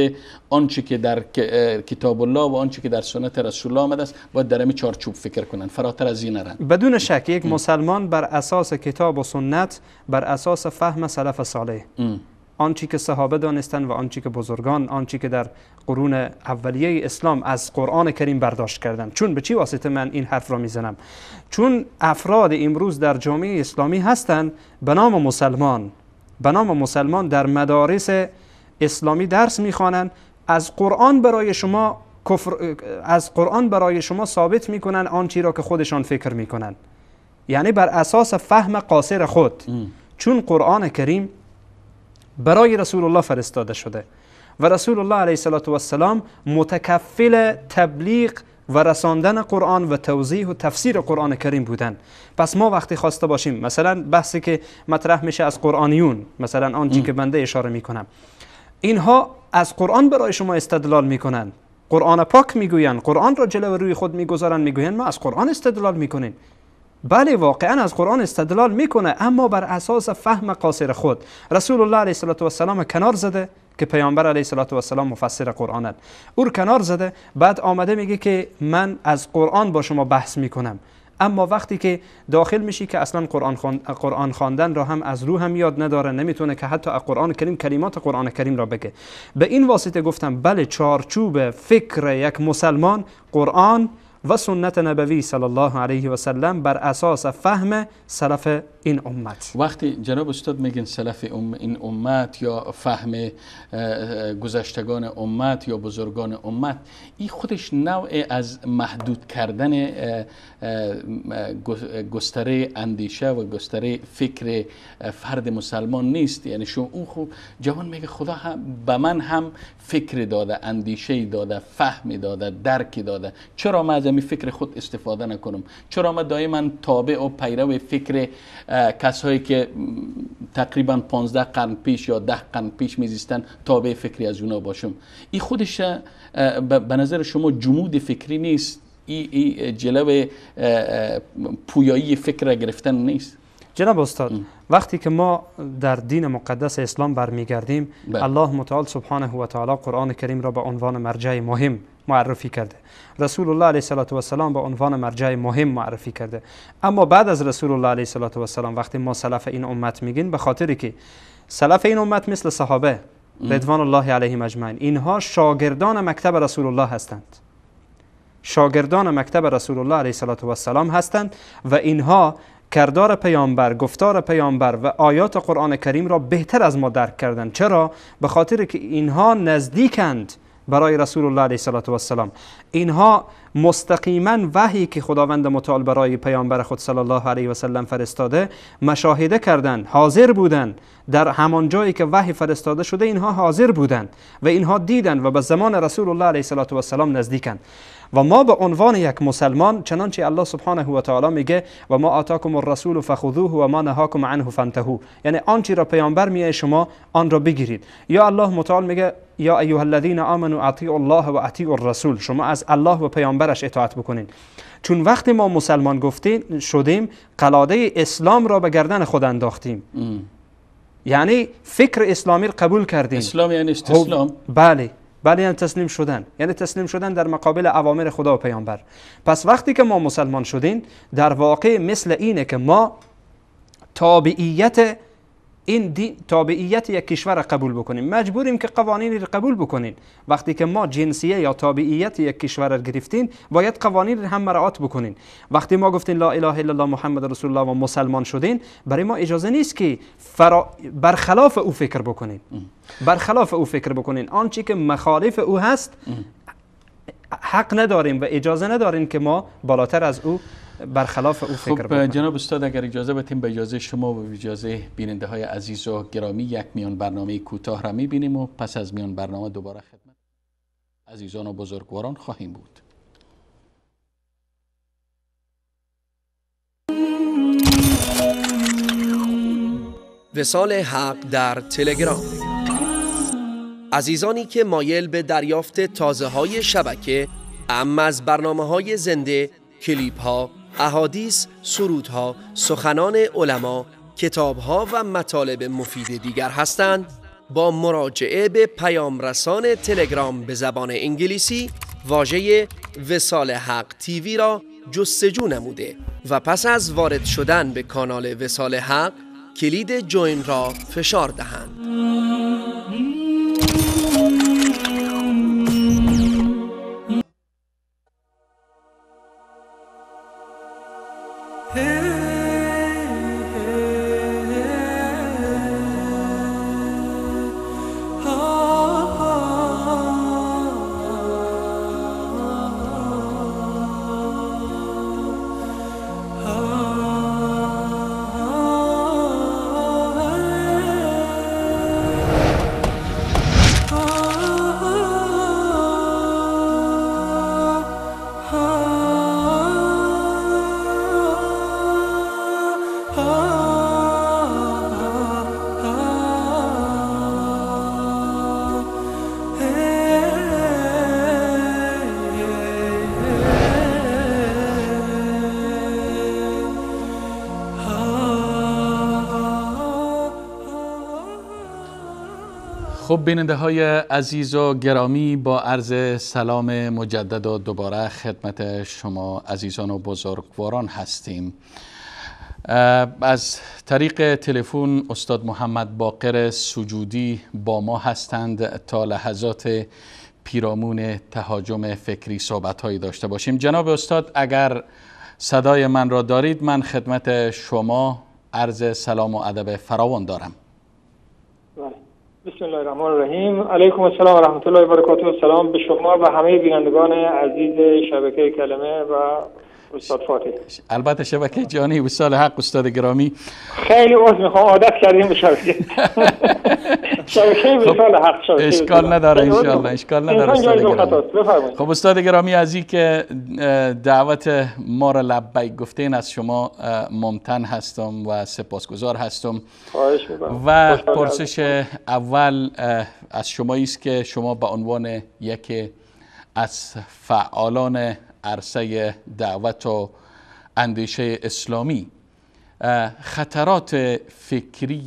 آنچه که در کتاب الله و آنچه که در سنت رسول الله آمده است باید در این چارچوب فکر کنن، فراتر از این نرن. بدون شک یک مسلمان بر اساس کتاب و سنت، بر اساس فهم سلف صالح، آنچه که صحابه دانستند و آنچه که بزرگان، آنچه که در قرون اولیه اسلام از قرآن کریم برداشت کردند. چون به چی واسطه من این حرف را میزنم؟ چون افراد امروز در جامعه اسلامی هستند به نام مسلمان، به نام مسلمان در مدارس اسلامی درس میخوانند، از قرآن برای شما کفر، از قرآن برای شما ثابت میکنن آنچه را که خودشان فکر میکنن، یعنی بر اساس فهم قاصر خود. چون قرآن کریم برای رسول الله فرستاده شده و رسول الله علیه السلام متکفل تبلیغ و رساندن قرآن و توضیح و تفسیر قرآن کریم بودن. پس ما وقتی خواسته باشیم، مثلا بحثی که مطرح میشه از قرآنیون، مثلا آنچه که بنده اشاره میکنم، اینها از قرآن برای شما استدلال میکنن، قرآن پاک میگوین، قرآن را جلو روی خود میگذارن، میگوین ما از قرآن استدلال میکنیم. بله واقعا از قرآن استدلال میکنه، اما بر اساس فهم قاصر خود. رسول الله علیه السلام کنار زده که پیامبر علیه السلام مفسر قرآن، او رو کنار زده، بعد آمده میگه که من از قرآن با شما بحث میکنم. اما وقتی که داخل میشی که اصلا قرآن خواندن را هم از رو هم یاد نداره، نمیتونه که حتی قرآن کریم، کلمات قرآن کریم را بگه. به این واسطه گفتم بله چارچوب فکر یک مسلمان قرآن و سنت نبوی صلی الله علیه و سلم بر اساس فهم سلف این امت. وقتی جناب استاد میگن سلف این امت یا فهم گذشتگان امت یا بزرگان امت، این خودش نوع از محدود کردن گستره اندیشه و گستره فکر فرد مسلمان نیست. یعنی شما او خوب جوان میگه خدا هم به من هم فکر داده، اندیشه داده، فهم داده، درک داده، چرا من از این فکر خود استفاده نکنم؟ چرا من دائما تابع و پیرو فکر کسایی که تقریبا 15 قرن پیش یا 10 قرن پیش میزیستن تابع فکری از اونا باشم؟ این خودش به نظر شما جمود فکری نیست؟ ای جلو پویایی فکر گرفتن نیست؟ جناب استاد، وقتی که ما در دین مقدس اسلام برمیگردیم، الله متعال سبحانه و تعالی قرآن کریم را به عنوان مرجع مهم معرفی کرده، رسول الله علیه الصلاة والسلام به عنوان مرجع مهم معرفی کرده. اما بعد از رسول الله علیه الصلاة والسلام وقتی ما سلف این امت میگیم، به خاطری که سلف این امت مثل صحابه رضوان الله علیهم اجمعین، اینها شاگردان مکتب رسول الله هستند، شاگردان مکتب رسول الله علیه الصلاة والسلام هستند و اینها کردار پیامبر، گفتار پیامبر و آیات قرآن کریم را بهتر از ما درک کردند. چرا؟ به خاطر که اینها نزدیکند برای رسول الله علیه الصلاة والسلام. اینها مستقیما وحی که خداوند متعال برای پیامبر خود صلی الله علیه و سلم فرستاده مشاهده کردند، حاضر بودند در همان جایی که وحی فرستاده شده، اینها حاضر بودند و اینها دیدند و به زمان رسول الله علیه الصلاة والسلام نزدیکند. و ما به عنوان یک مسلمان، چنانچه الله سبحانه و تعالی میگه و ما آتاکم الرسول فخذوه و ما نهاکم عنه فانتهوا، یعنی آنچه را پیامبر میگه شما آن را بگیرید. یا الله متعال میگه یا ایها الذین آمنوا اطیعوا الله و اطیعوا الرسول، شما از الله و پیامبرش اطاعت بکنین. چون وقتی ما مسلمان گفتیم شدیم، قلاده اسلام را به گردن خود انداختیم، یعنی فکر اسلامی را قبول کردیم. اسلام یعنی استسلام؟ بله بله، یعنی تسلیم شدن، یعنی تسلیم شدن در مقابل اوامر خدا و پیامبر. پس وقتی که ما مسلمان شدیم، در واقع مثل اینه که ما تابعیت این دین، تابعیت یک کشور را قبول بکنیم، مجبوریم که قوانین را قبول بکنیم. وقتی که ما جنسیه یا تابعیت یک کشور را گرفتیم، باید قوانین را هم مراعات بکنیم. وقتی ما گفتیم لا اله الا الله محمد رسول الله و مسلمان شدیم، برای ما اجازه نیست که برخلاف او فکر بکنیم، برخلاف او فکر بکنیم. آنچه که مخالف او هست حق نداریم و اجازه نداریم که ما بالاتر از او برخلاف او فکر بکنیم. خب جناب استاد، اگر اجازه بدیم، به اجازه شما و به اجازه بیننده های عزیز و گرامی یک میان برنامه کوتاه را میبینیم و پس از میان برنامه دوباره خدمت عزیزان و بزرگواران خواهیم بود. وصال حق در تلگرام. عزیزانی که مایل به دریافت تازه های شبکه، اما از برنامه های زنده، کلیپ ها، احادیث، سرودها، سخنان علما، کتابها و مطالب مفید دیگر هستند، با مراجعه به پیام رسان تلگرام به زبان انگلیسی واژه وصال حق تیوی را جستجو نموده و پس از وارد شدن به کانال وصال حق کلید جوین را فشار دهند. خب بیننده های عزیز و گرامی، با عرض سلام مجدد و دوباره خدمت شما عزیزان و بزرگواران هستیم. از طریق تلفن استاد محمد باقر سجودی با ما هستند تا لحظات پیرامون تهاجم فکری صحبت‌هایی داشته باشیم. جناب استاد اگر صدای من را دارید، من خدمت شما عرض سلام و ادب فراوان دارم. بسم الله الرحمن الرحیم. علیکم السلام و رحمت الله و برکاته. سلام به شما و همه بینندگان عزیز شبکه کلمه و استاد فاتح. البته شبکه جانی وصال حق استاد گرامی. خیلی عذر میخوام، عادت کردیم به شبکه وصال حق. شبکه اشکال نداره انشالله، اشکال نداره استاد گرامی. خب استاد گرامی، از این که دعوت ما را لبیک گفتین از شما ممتن هستم و سپاسگزار هستم. خواهش می‌کنم. و پرسش اول از شما است که شما به عنوان یکی از فعالان عرصه دعوت و اندیشه اسلامی، خطرات فکری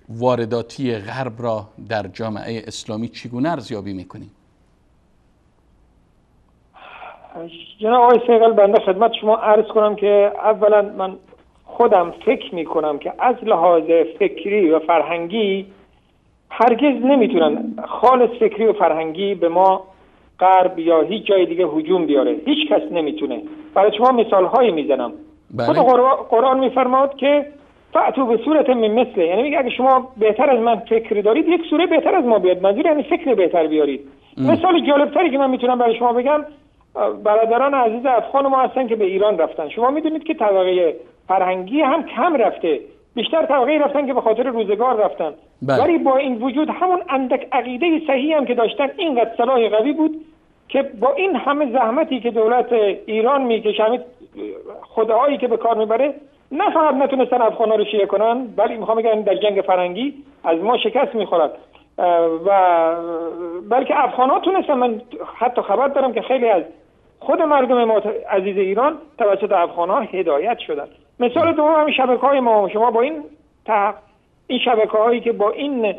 وارداتی غرب را در جامعه اسلامی چگونه ارزیابی میکنید؟ جناب آقای سیغل، بنده خدمت شما عرض کنم که اولا من خودم فکر میکنم که از لحاظ فکری و فرهنگی هرگز نمیتونن خالص فکری و فرهنگی به ما غرب یا هیچ جای دیگه هجوم بیاره. هیچ کس نمیتونه. برای شما مثال هایی میزنم. بله. خود قرآن میفرماد که فأتوا بسورة من مثله، یعنی میگه اگه شما بهتر از من فکر دارید یک سوره بهتر از ما بیاد. منظور یعنی فکر بهتر بیارید. مثال جالبتری که من میتونم برای شما بگم، برادران عزیز افغان ما هستن که به ایران رفتن. شما میدونید که طبقه فرهنگی هم کم رفته، بیشتر طبقه رفتن که به خاطر روزگار رفتن. بله. ولی با این وجود همون اندک عقیده صحیح هم که داشتن اینقدر سلاح قوی بود که با این همه زحمتی که دولت ایران میکشه، خداهایی که به کار میبره، نه فقط نتونستن افغان‌ها رو شیعه کنن، بلکه میخوام بگم در جنگ فرهنگی از ما شکست میخورن و بلکه افغان‌ها تونستن. من حتی خبر دارم که خیلی از خود مردم ما عزیز ایران توسط افغان‌ها هدایت شدن. مثال دوم هم شبکه‌های ما، شما با این این شبکه‌هایی که با این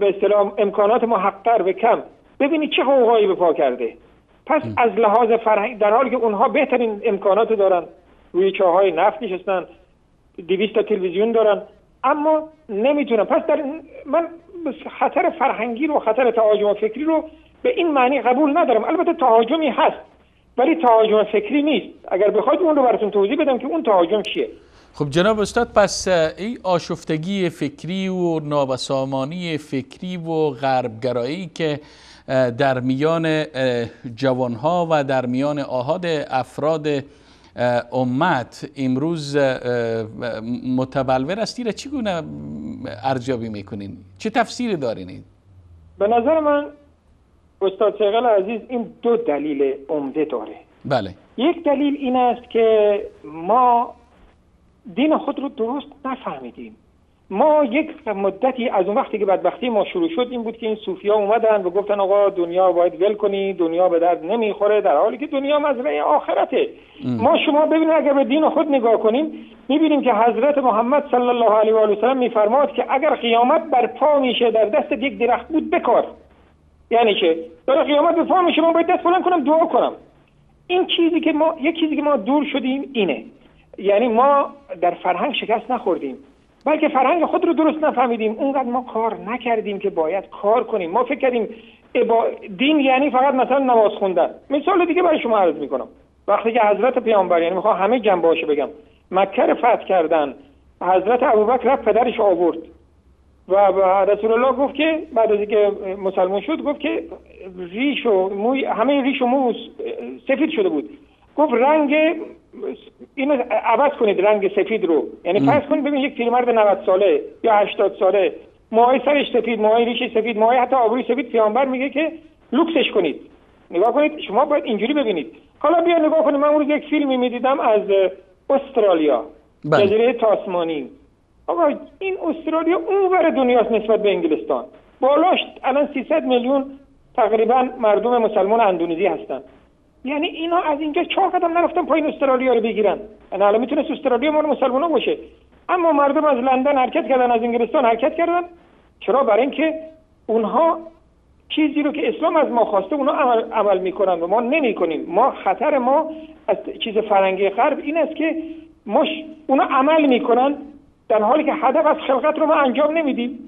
به اصطلاح امکانات محقر و کم، ببینید چه حقوقایی به پا کرده. پس از لحاظ فرهنگ، در حالی که اونها بهترین امکانات دارن، روی چاهای نفت نشستن، 200 تا تلویزیون دارن، اما نمیتونن. پس در من خطر فرهنگی رو، خطر تهاجم فکری رو به این معنی قبول ندارم. البته تهاجمی هست ولی تهاجم فکری نیست. اگر بخواید اون رو براتون توضیح بدم که اون تهاجم چیه. خب جناب استاد، پس این آشفتگی فکری و نابسامانی فکری و غربگرایی که در میان جوانها و در میان آحاد افراد امت امروز متبلور است، را چگونه ارزیابی میکنین؟ چه تفسیری دارین؟ به نظر من استاد سیغل عزیز این دو دلیل عمده داره. بله. یک دلیل این است که ما دین خود رو درست نفهمیدیم. ما یک مدتی از اون وقتی که بدبختی ما شروع شد این بود که این صوفیا اومدن و گفتن آقا دنیا باید ول کنی، دنیا به درد نمیخوره، در حالی که دنیا مزرعه آخرته. ما شما ببینید اگر به دین خود نگاه کنیم میبینیم که حضرت محمد صلی الله علیه و آله و سلم میفرماد که اگر قیامت برپا میشه در دست یک درخت بود بکار. یعنی چه؟ داره قیامت به پا میشه، من باید دست بلند کنم دعا کنم. این چیزی که ما، یک چیزی که ما دور شدیم اینه، یعنی ما در فرهنگ شکست نخوردیم، بلکه فرهنگ خود رو درست نفهمیدیم. اونقدر ما کار نکردیم که باید کار کنیم. ما فکر کردیم دین یعنی فقط مثلا نماز خوندن. مثال دیگه برای شما عرض میکنم، وقتی که حضرت پیامبر، یعنی میخوام همه جنبه‌هاشو بگم، مکه رو فتح کردن، حضرت ابوبکر رفت پدرش آورد و رسول الله گفت که بعد از اینکه مسلمان شد گفت که ریش و موی، همه ریش و مو سفید شده بود، گفت رنگ اینو عوض کنید، رنگ سفید رو. یعنی فرض کنید ببین یک پیرمرد 90 ساله یا 80 ساله، موهای سرش سفید، موهای ریشش سفید، موهای حتی آبروی سفید، پیامبر میگه که لوکسش کنید. نگاه کنید، شما باید اینجوری ببینید. حالا بیا نگاه کنید، من اون روز یک فیلمی میدیدم از استرالیا، جزیره تاسمانی. آقا این استرالیا اونور دنیاست نسبت به انگلستان. بالاش الان 300 میلیون تقریبا مردم مسلمان اندونزی هستن. یعنی اینا از اینجا 4 قدم نرفتن پایین استرالیا رو بگیرن. یعنی الان میتونست استرالیا مال مسلمانا باشه، اما مردم از لندن حرکت کردن، از انگلستان حرکت کردن. چرا؟ برای اینکه اونها چیزی رو که اسلام از ما خواسته اونا عمل میکنن و ما نمیکنیم. ما خطر ما از چیز فرنگی غرب این است که ما اونا عمل میکنن در حالی که هدف از خلقت رو ما انجام نمیدیم.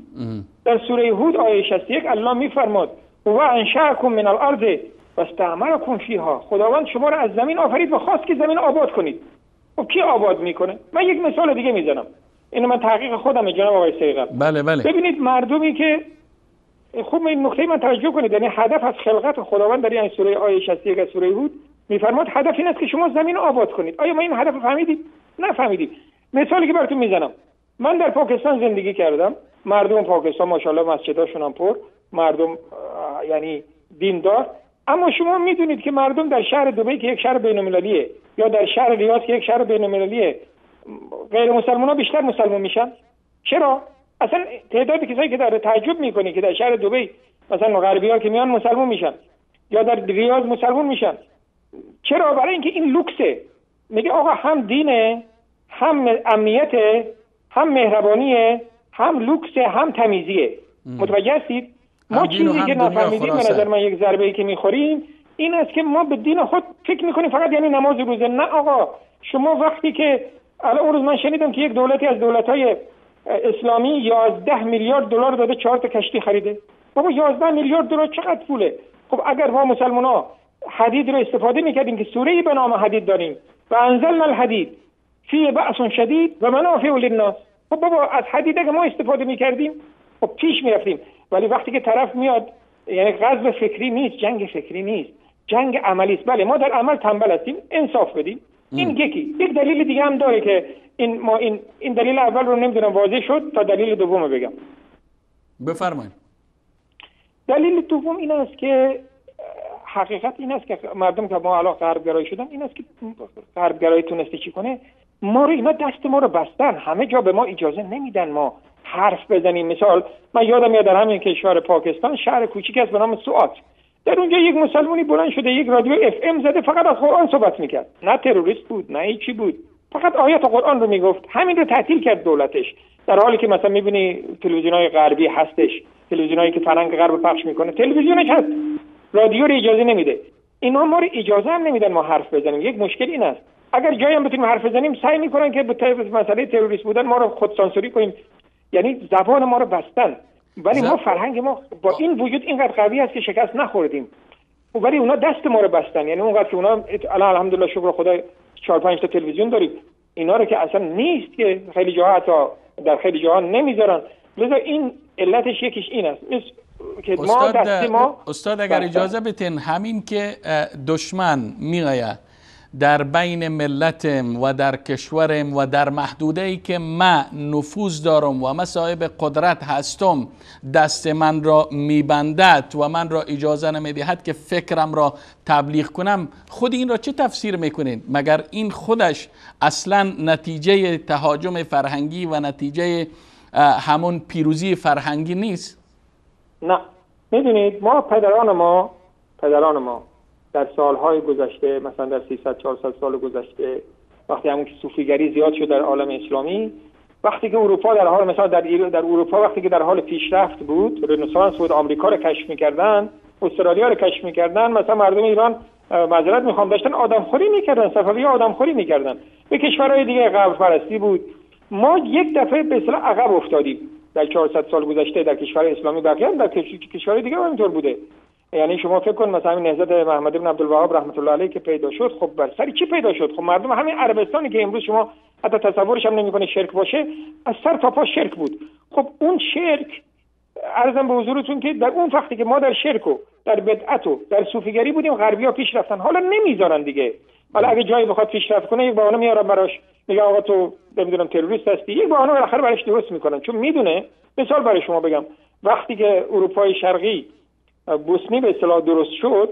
در سوره هود آیه 61 الله میفرماد و انشأکم من الارض و استعمرکم فیها. خداوند شما رو از زمین آفرید و خواست که زمین آباد کنید. خب کی آباد میکنه؟ من یک مثال دیگه میزنم، اینو من تحقیق خودمه جناب آقای سیغل. بله بله. ببینید مردمی که خوب این نکته من توجه کنید، یعنی هدف از خلقت خداوند در این سوره آیه 61 سوره هود میفرماد هدف این است که شما زمین آباد کنید. آیا ما این هدف فهمیدیم؟ نفهمیدیم. مثالی که براتون میزنم، من در پاکستان زندگی کردم، مردم پاکستان ماشاءالله مسجداشون هم پر، مردم یعنی دیندار، اما شما میدونید که مردم در شهر دبی که یک شهر بین‌المللیه یا در شهر ریاض که یک شهر بین‌المللیه، غیر مسلمان‌ها بیشتر مسلمان میشن. چرا؟ اصلا تعداد کسایی که در تعجب میکنی که در شهر دبی مثلا غربی‌ها که میان مسلمان میشن یا در ریاض مسلمان میشن، چرا؟ برای اینکه این لوکسه. میگه آقا هم دینه، هم امنیت، هم مهربانیه، هم لوکسه، هم تمیزیه. متوجه هستید؟ ما چیزی که نفهمیدیم به نظر من یک ضربه ای که میخوریم این است که ما به دین خود فکر میکنیم فقط یعنی نماز روزه. نه آقا، شما وقتی که الان اون روز من شنیدم که یک دولتی از دولت‌های اسلامی 11 میلیارد دلار داده 4 تا کشتی خریده. بابا 11 میلیارد دلار چقدر پوله؟ خب اگر ما مسلمان‌ها حدید رو استفاده میکردیم که سوره‌ای به نام حدید داریم و انزلنا الحدید فی بأس شدید و منافع للناس، خب بابا از حدید اگه ما استفاده میکردیم خب پیش میرفتیم. ولی وقتی که طرف میاد، یعنی غزو فکری نیست، جنگ فکری نیست، جنگ عملی است. بله ما در عمل تنبل هستیم، انصاف بدیم. این یکی. یک دلیل دیگه هم داره که این ما این دلیل اول رو نمیدونم واضح شد تا دلیل دوم رو بگم. بفرمایید. دلیل دوم این است که حقیقت این است که مردم که ما الان غرب گرایی شدن، این است که غرب گرایی تونسته چی کنه؟ ما رو اینا دست ما رو بستن، همه جا به ما اجازه نمیدن ما حرف بزنیم. مثال من یادم میاد در همین کشور پاکستان شهر کوچیک است به نام سوات، در اونجا یک مسلمانی بلند شده یک رادیو اف ام زده، فقط از قرآن صحبت میکرد، نه تروریست بود نه هیچی بود، فقط آیات قرآن رو میگفت. همین رو تعطیل کرد دولتش، در حالی که مثلا میبینی تلویزیون‌های غربی هستش، تلویزیونایی که فرهنگ غرب پخش میکنه تلویزیونش هست، رادیو رو اجازه نمیده. اینا ما رو اجازه هم نمیدن ما حرف بزنیم. یک مشکل این است. اگر جایی هم بتونیم حرف بزنیم سعی میکنن که به مسئله تروریست بودن ما رو خودسانسوری کنیم، یعنی زبان ما رو بستن. ولی ما فرهنگ ما با این وجود اینقدر قوی است که شکست نخوردیم، ولی اونا دست ما رو بستن. یعنی اونقدر که اونا الان الحمدلله شکر خدا 4-5 تا تلویزیون داریم، اینا رو که اصلا نیست که خیلی جاها حتی در خیلی جاها نمیذارن. لذا این علتش یکیش این است که ما دست ما. استاد اگر اجازه بتین، همین که دشمن میآید در بین ملتم و در کشورم و در محدوده‌ای که من نفوذ دارم و من صاحب قدرت هستم، دست من را میبندد و من را اجازه نمیدهد که فکرم را تبلیغ کنم، خود این را چه تفسیر میکنید؟ مگر این خودش اصلا نتیجه تهاجم فرهنگی و نتیجه همون پیروزی فرهنگی نیست؟ نه، میدونید ما پدران ما در سالهای گذشته، مثلا در 300-400 سال گذشته، وقتی همون که صوفیگری زیاد شد در عالم اسلامی، وقتی که اروپا در حال مثلا در اروپا وقتی که در حال پیشرفت بود، رنسانس بود، آمریکا رو کشف می‌کردن، استرالیا رو کشف می‌کردن، مثلا مردم ایران معذرت می‌خوام داشتن آدمخوری می‌کردن، صفوی‌ها آدمخوری می‌کردن، به کشورهای دیگه غرب پرستی بود. ما یک دفعه به اصطلاح عقب افتادیم در 400 سال گذشته در کشور اسلامی، بقیه هم در کشورهای دیگه همینطور بوده. یعنی شما فکر کن مثلا همین نهضت محمد بن عبدالوهاب رحمت الله علیه که پیدا شد، خب بر سر چی پیدا شد؟ خب مردم همین عربستانی که امروز شما حتی تصورش هم نمیکنه شرک باشه، از سر تا پا شرک بود. خب اون شرک، عرضم به حضورتون که در اون وقتی که ما در شرک و در بدعت و در صوفیگری بودیم، غربی‌ها پیش رفتن. حالا نمیذارن دیگه. حالا اگه جایی بخواد پیشرفت کنه یک بهانه میارن براش، میگه آقا تو نمیدونم تروریست هستی، یک بهانه بالاخره براش درست میکنن، چون میدونه. مثال برای شما بگم، وقتی که اروپای شرقی بوسنی به اصطلاح درست شد،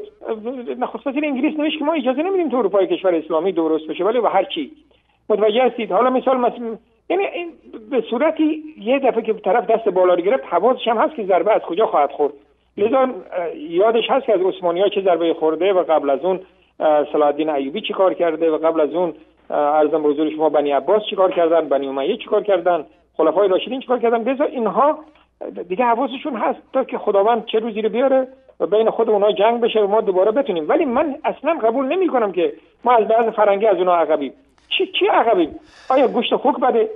نخست وزیر انگلیس نوشت که ما اجازه نمیدیم تو اروپای کشور اسلامی درست بشه، ولی و هر چی. متوجه هستید؟ حالا مثال یعنی به صورتی یه دفعه که طرف دست بالا رو گرفت، حواسش هم هست که ضربه از کجا خواهد خورد. لذا یادش هست که از عثمانی‌ها چه ضربه خورده و قبل از اون صلاح الدین ایوبی چی کار کرده و قبل از اون عرضم به حضور شما بنی عباس چی کار کردن، بنی امیه چی کار کردن، خلفای راشدین چی کار کردن. لذا اینها دیگه حواسشون هست تا که خداوند چه روزی رو بیاره و بین خود اونها جنگ بشه و ما دوباره بتونیم. ولی من اصلا قبول نمی کنم که ما از بعض فرنگی از اونها عقبیم. چی عقبیم؟ آیا گوشت خوک بده؟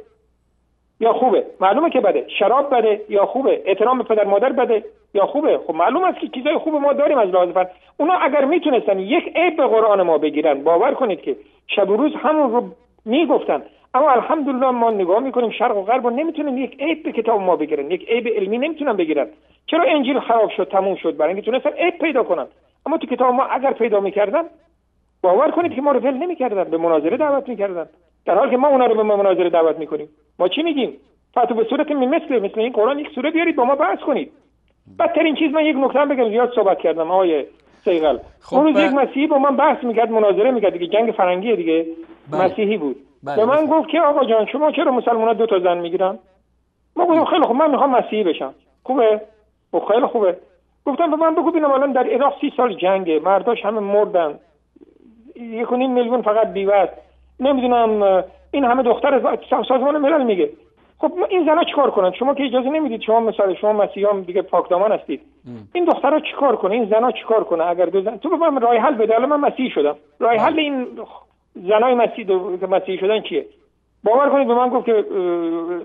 یا خوبه؟ معلومه که بده. شراب بده یا خوبه؟ احترام به پدر مادر بده یا خوبه؟ خب معلوم است که چیزای خوب ما داریم از لحاظ فرد. اونا اگر میتونستن یک عیب به قرآن ما بگیرن، باور کنید که شب و روز همون رو میگفتن. اما الحمدلله ما نگاه میکنیم شرق و غرب و نمیتونن یک عیب به کتاب ما بگیرن، یک عیب علمی نمیتونن بگیرن. چرا انجیل خراب شد، تموم شد؟ برای اینکه تونستن عیب پیدا کنن. اما تو کتاب ما اگر پیدا میکردن، باور کنید که ما رو ول نمیکردن، به مناظره دعوت میکردن، در حالی که ما اونا رو به مناظره دعوت میکنیم. ما چی میگیم؟ فاتو به صورت مثل این قرآن یک سوره بیارید با ما بحث کنید. بدترین چیز، من یک نکته هم بگم، زیاد صحبت کردم آقای سیغل. خب اون روز یک مسیحی با من بحث میکرد، مناظره میکرد دیگه، جنگ فرنگیه دیگه. بله. مسیحی بود. بله. به من گفت که آقا جان شما چرا مسلمان‌ها 2 تا زن میگیرن؟ ما گفتم خیلی خوب، من میخوام مسیحی بشم. خوبه؟ خب خیلی خوبه. گفتم به من بگو ببینم الان در عراق 30 سال جنگه، مرداش همه مردن، 1.5 میلیون فقط بیوه است، نمیدونم این همه دختر سازمان ملل میگه. خب این زنا چیکار کنن؟ شما که اجازه نمیدید، شما مثلا شما مسیحیان دیگه پاکدامان هستید. این دخترها چیکار کنه؟ این زنا چیکار کنه؟ اگر دو زن، تو به من راه حل بده. الان من مسیحی شدم، راه حل این زنای مسیحی شدن چیه؟ باور کنید به من گفت که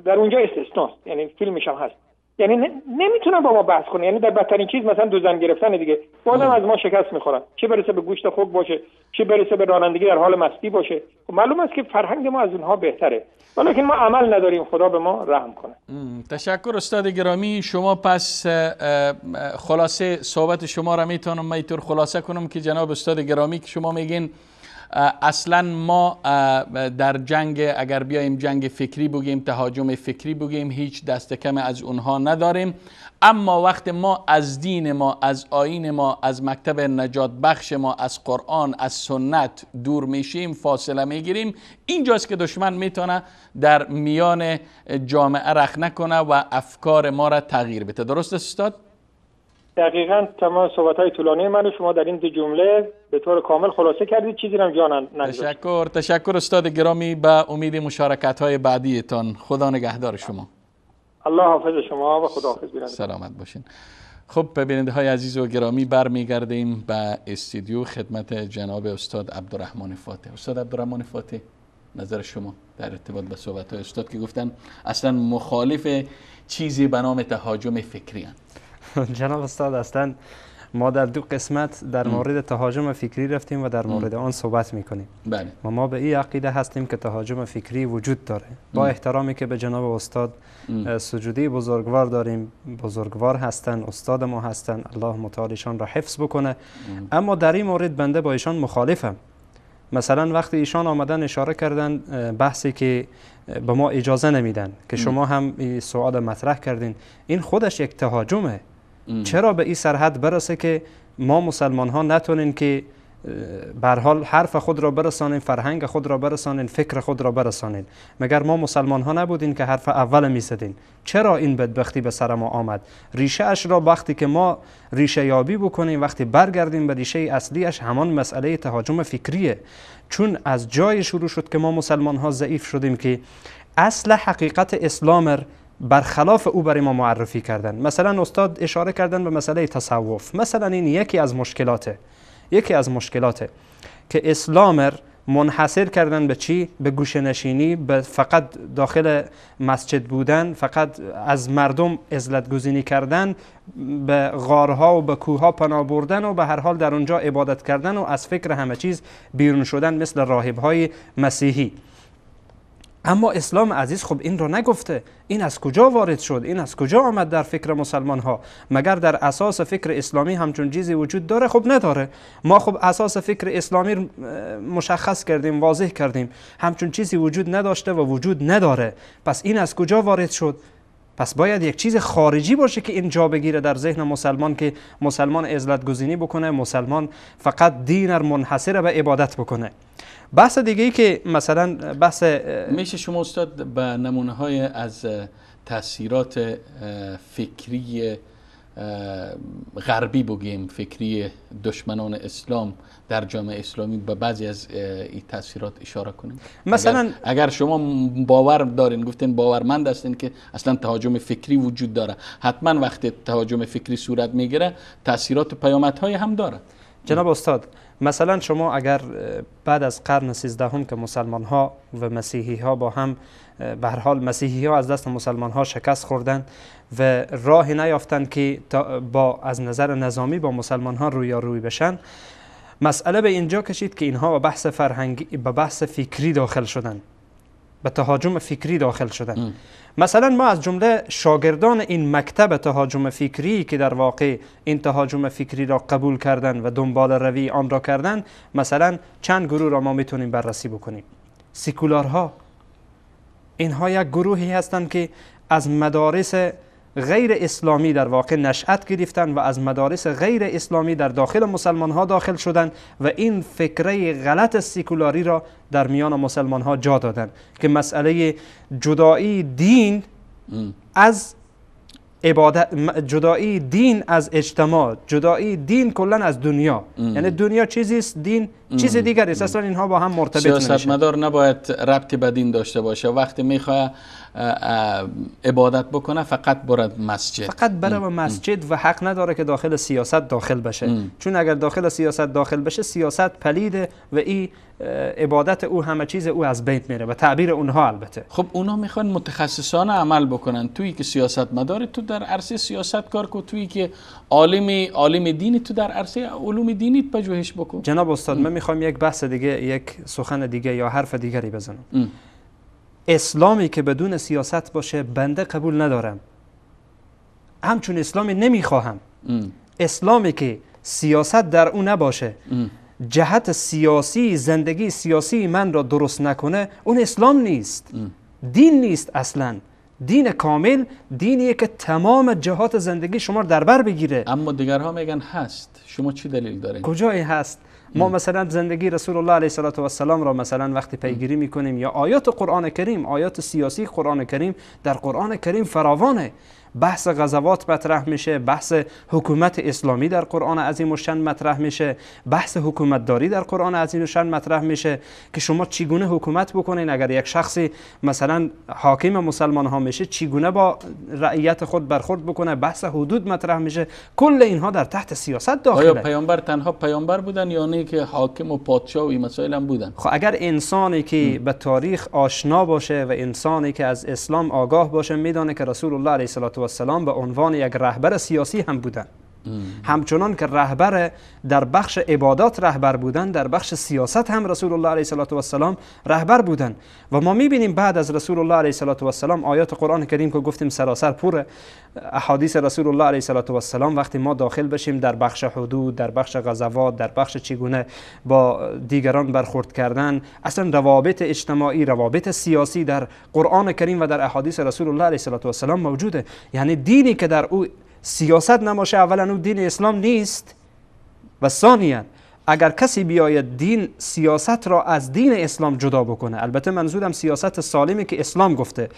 در اونجا استثناست، یعنی فیلمش هم هست، یعنی نمیتونن با ما بحث کنه. یعنی در بدترین چیز مثلا دو زن گرفتن دیگه، بازم از ما شکست میخورن، چه برسه به گوشت خوک باشه، چه برسه به رانندگی در حال مستی باشه. خب معلوم است که فرهنگ ما از اونها بهتره، ولیکن ما عمل نداریم. خدا به ما رحم کنه. تشکر استاد گرامی. شما پس خلاصه صحبت شما را میتونم من اینطور خلاصه کنم که جناب استاد گرامی که شما میگین اصلا ما در جنگ، اگر بیایم جنگ فکری بگیم، تهاجم فکری بگیم، هیچ دست کم از اونها نداریم. اما وقت ما از دین ما، از آیین ما، از مکتب نجات بخش ما، از قرآن، از سنت دور میشیم، فاصله میگیریم، اینجاست که دشمن میتونه در میان جامعه رخنه کنه و افکار ما را تغییر بده. درست استاد؟ دقیقاً تمام صحبت‌های طولانی من شما در این دو جمله به طور کامل خلاصه کردید، چیزی هم جا نگذاشت. تشکر استاد گرامی، به امید مشارکت‌های بعدیتان. خدا نگهدار شما. الله حافظ شما و خدا حافظ بیننده. سلامت باشین. خب بیننده های عزیز و گرامی، برمیگردیم به استودیو خدمت جناب استاد عبدالرحمن فاتح. استاد عبدالرحمن فاتح، نظر شما در ارتباط با صحبت‌های استاد که گفتن اصلا مخالف چیزی به نام تهاجم فکری هستند. جناب استاد، اصلا ما در دو قسمت در مورد تهاجم فکری رفتیم و در مورد آن صحبت میکنیم. بله. و ما به این عقیده هستیم که تهاجم فکری وجود داره. با احترامی که به جناب استاد سجودی بزرگوار داریم، بزرگوار هستند، استاد ما هستند، الله متعال ایشان را حفظ بکنه. اما در این مورد بنده با ایشان مخالفم. مثلا وقتی ایشان آمدن اشاره کردن بحثی که به ما اجازه نمیدن که شما هم این سوال مطرح کردین، این خودش یک تهاجمه. چرا به این سرحد برسه که ما مسلمان ها نتونین که به هر حال حرف خود را برسانیم، فرهنگ خود را برسانیم، فکر خود را برسانیم؟ مگر ما مسلمان ها نبودین که حرف اول میزدین؟ چرا این بدبختی به سر ما آمد؟ ریشه اش را وقتی که ما ریشه یابی بکنیم، وقتی برگردیم به ریشه اصلیش، همان مسئله تهاجم فکریه. چون از جای شروع شد که ما مسلمان ها ضعیف شدیم که اصل حقیقت اسلام برخلاف او برای ما معرفی کردن. مثلا استاد اشاره کردن به مسئله تصوف. مثلا این یکی از مشکلاته، یکی از مشکلاته که اسلام منحصر کردن به چی؟ به گوشه نشینی، به فقط داخل مسجد بودن، فقط از مردم عزلت گزینی کردن، به غارها و به کوهها پناه بردن و به هر حال در اونجا عبادت کردن و از فکر همه چیز بیرون شدن مثل راهبهای مسیحی. اما اسلام عزیز خب این را نگفته. این از کجا وارد شد؟ این از کجا آمد در فکر مسلمان ها؟ مگر در اساس فکر اسلامی همچون چیزی وجود داره؟ خب نداره. ما خب اساس فکر اسلامی مشخص کردیم، واضح کردیم، همچون چیزی وجود نداشته و وجود نداره. پس این از کجا وارد شد؟ پس باید یک چیز خارجی باشه که این جا بگیره در ذهن مسلمان، که مسلمان عزلت گزینی بکنه، مسلمان فقط دین را منحصر به عبادت بکنه. بحث دیگه ای که مثلا بحث میشه شما استاد به نمونه های از تاثیرات فکری غربی بگیم، فکری دشمنان اسلام در جامعه اسلامی، به بعضی از این تاثیرات اشاره کنیم؟ مثلا اگر شما باور دارین، گفتین باورمند هستین که اصلا تهاجم فکری وجود داره، حتما وقتی تهاجم فکری صورت میگیره تاثیرات و پیامدهای هم داره. جناب استاد، مثلا شما اگر بعد از قرن 13 که مسلمان ها و مسیحی ها با هم، به هر حال مسیحی ها از دست مسلمان ها شکست خوردن و راه نیافتند که با از نظر نظامی با مسلمان ها رویارویی بشن، مسئله به اینجا کشید که اینها به بحث فرهنگی، به بحث فکری داخل شدن، به تهاجم فکری داخل شدن. مثلا ما از جمله شاگردان این مکتب تهاجم فکری که در واقع این تهاجم فکری را قبول کردن و دنبال روی آن را کردن، مثلا چند گروه را ما میتونیم بررسی بکنیم. سیکولارها، اینها یک گروهی هستند که از مدارس غیر اسلامی در واقع نشأت گرفتن و از مدارس غیر اسلامی در داخل مسلمان ها داخل شدن و این فکره غلط سیکولاری را در میان مسلمان ها جا دادن که مسئله جدایی دین از عبادت، جدایی دین از اجتماع، جدایی دین کلا از دنیا. یعنی دنیا چیزی است، دین چیز دیگری است، اصلا اینها با هم مرتبط نمیشن. سیاستمدار نباید ربطی به دین داشته باشه. وقتی میخواد عبادت بکنه فقط بره مسجد، فقط بره مسجد و حق نداره که داخل سیاست داخل بشه. چون اگر داخل سیاست داخل بشه، سیاست پلیده و این عبادت او، همه چیز او از بین میره و تعبیر اونها. البته خب اونا میخوان متخصصانه عمل بکنن. تویی که سیاست مداری تو در عرصه سیاست کار کو، تویی که عالم دینی تو در عرصه علوم دینی پژوهش بکن. جناب استاد، من میخوام یک بحث دیگه، یک سخن دیگه یا حرف دیگری بزنم. اسلامی که بدون سیاست باشه بنده قبول ندارم، همچون اسلامی نمیخواهم. اسلامی که سیاست در او نباشه، جهت سیاسی زندگی سیاسی من را درست نکنه، اون اسلام نیست، دین نیست. اصلا دین کامل دینیه که تمام جهات زندگی شما رو در بر بگیره. اما دیگرها میگن هست. شما چی دلیل دارین؟ کجای هست؟ ما مثلا زندگی رسول الله علیه الصلاة والسلام را مثلا وقتی پیگیری میکنیم یا آیات قرآن کریم، آیات سیاسی قرآن کریم در قرآن کریم فراوانه. بحث غزوات مطرح میشه، بحث حکومت اسلامی در قرآن عظیم الشان مطرح میشه، بحث حکومت داری در قرآن عظیم الشان مطرح میشه که شما چگونه حکومت بکنین. اگر یک شخصی مثلا حاکم مسلمان ها میشه، چگونه با رعیت خود برخورد بکنه، بحث حدود مطرح میشه. کل اینها در تحت سیاست داخله. آیا پیامبر تنها پیامبر بودن یا نه که حاکم و پادشاه و این مسائل هم بودن؟ خب اگر انسانی که به تاریخ آشنا باشه و انسانی که از اسلام آگاه باشه، میدانه که رسول الله علیه الصلاة والسلام به عنوان یک رهبر سیاسی هم بودن. همچنان که رهبر در بخش عبادات رهبر بودن، در بخش سیاست هم رسول الله علیه الصلاة والسلام رهبر بودن. و ما میبینیم بعد از رسول الله علیه الصلاة والسلام آیات قرآن کریم که گفتیم سراسر پره احادیث رسول الله علیه الصلاة والسلام، وقتی ما داخل بشیم در بخش حدود، در بخش غزوات، در بخش چگونه با دیگران برخورد کردن، اصلا روابط اجتماعی، روابط سیاسی در قرآن کریم و در احادیث رسول الله علیه الصلاة والسلام موجوده. یعنی دینی که در او سیاست نماشه، اولا او دین اسلام نیست، و ثانیا اگر کسی بیاید دین سیاست را از دین اسلام جدا بکنه، البته منظورم سیاست سالمی که اسلام گفته،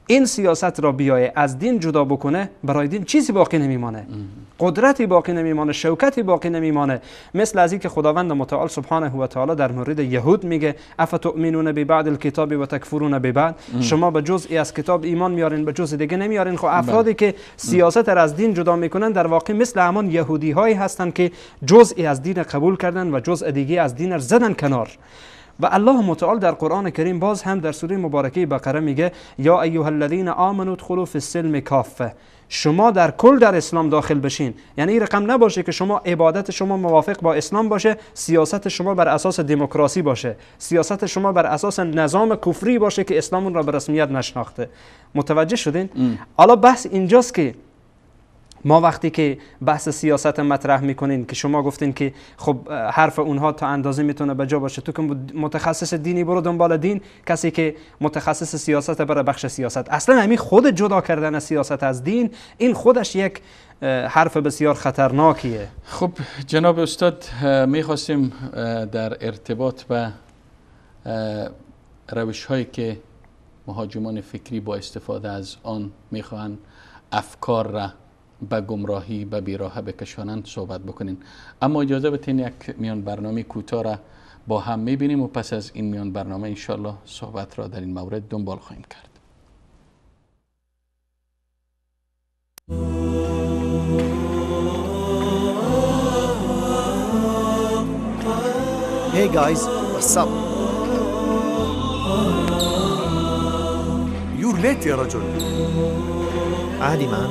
این سیاست را بیاید از دین جدا بکنه، برای دین چیزی باقی نمیمانه، قدرتی باقی نمیمانه، شوکتی باقی نمیمانه. مثل از اینکه خداوند متعال سبحانه و تعالی در مورد یهود میگه افتؤمنون ببعض الکتاب و تکفرون ببعض، شما به جزئی از کتاب ایمان میارین به جزء دیگه نمیارین. خب افرادی که سیاست را از دین جدا میکنن در واقع مثل همان یهودی هایی هستند که جزئی از دین قبول کردن و جزء دیگه از دین را زدن کنار. و الله متعال در قرآن کریم باز هم در سوره مبارکه بقره میگه یا ایها الذین آمنوا ادخلوا فی السلم کافه، شما در کل در اسلام داخل بشین. یعنی این رقم نباشه که شما عبادت شما موافق با اسلام باشه، سیاست شما بر اساس دموکراسی باشه، سیاست شما بر اساس نظام کفری باشه که اسلام اون را به رسمیت نشناخته. متوجه شدین؟ حالا بحث اینجاست که ما وقتی که بحث سیاست مطرح میکنین که شما گفتین که خب حرف اونها تا اندازه میتونه به جا باشه، تو که متخصص دینی برو دنبال دین، کسی که متخصص سیاست بره بخش سیاست. اصلا همین خود جدا کردن سیاست از دین، این خودش یک حرف بسیار خطرناکیه. خب جناب استاد، میخواستیم در ارتباط به روش هایی که مهاجمان فکری با استفاده از آن میخواهند افکار را به گمراهی به بیراهه بکشانند صحبت بکنین، اما اجازه بدین یک میان برنامه کوتاه را با هم میبینیم و پس از این میان برنامه انشالله صحبت را در این مورد دنبال خواهیم کرد. Hey guys, what's up? You're late يا رجل. عادي man.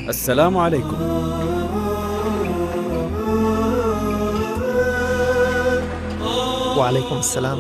السلام عليكم. وعليكم السلام.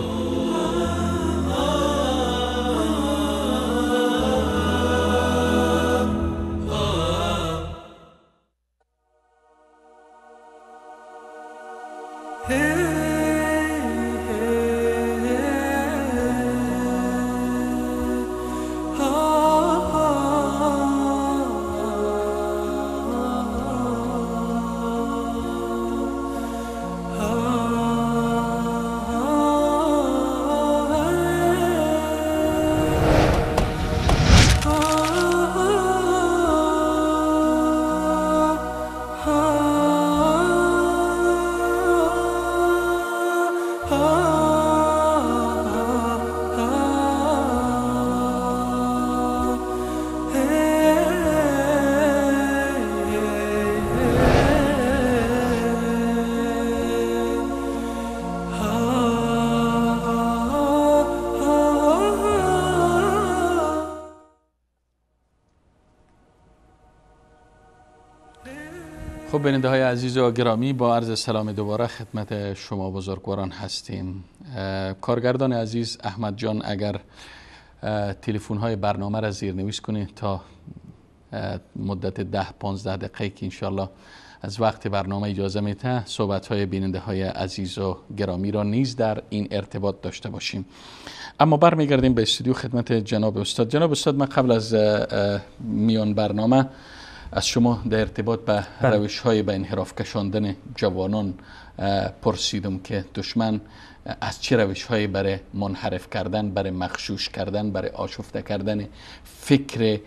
خب بیننده های عزیز و گرامی، با عرض سلام دوباره خدمت شما بزرگواران هستیم. کارگردان عزیز احمد جان، اگر تلفن های برنامه را زیرنویس کنید تا مدت 10-15 دقیقه که انشالله از وقت برنامه اجازه میده، صحبت های بیننده های عزیز و گرامی را نیز در این ارتباط داشته باشیم. اما برمیگردیم به استودیو خدمت جناب استاد. جناب استاد، من قبل از میان برنامه از شما در ارتباط به روش های به انحراف کشاندن جوانان پرسیدم که دشمن از چه روش های برای منحرف کردن، برای مغشوش کردن، برای آشفته کردن فکر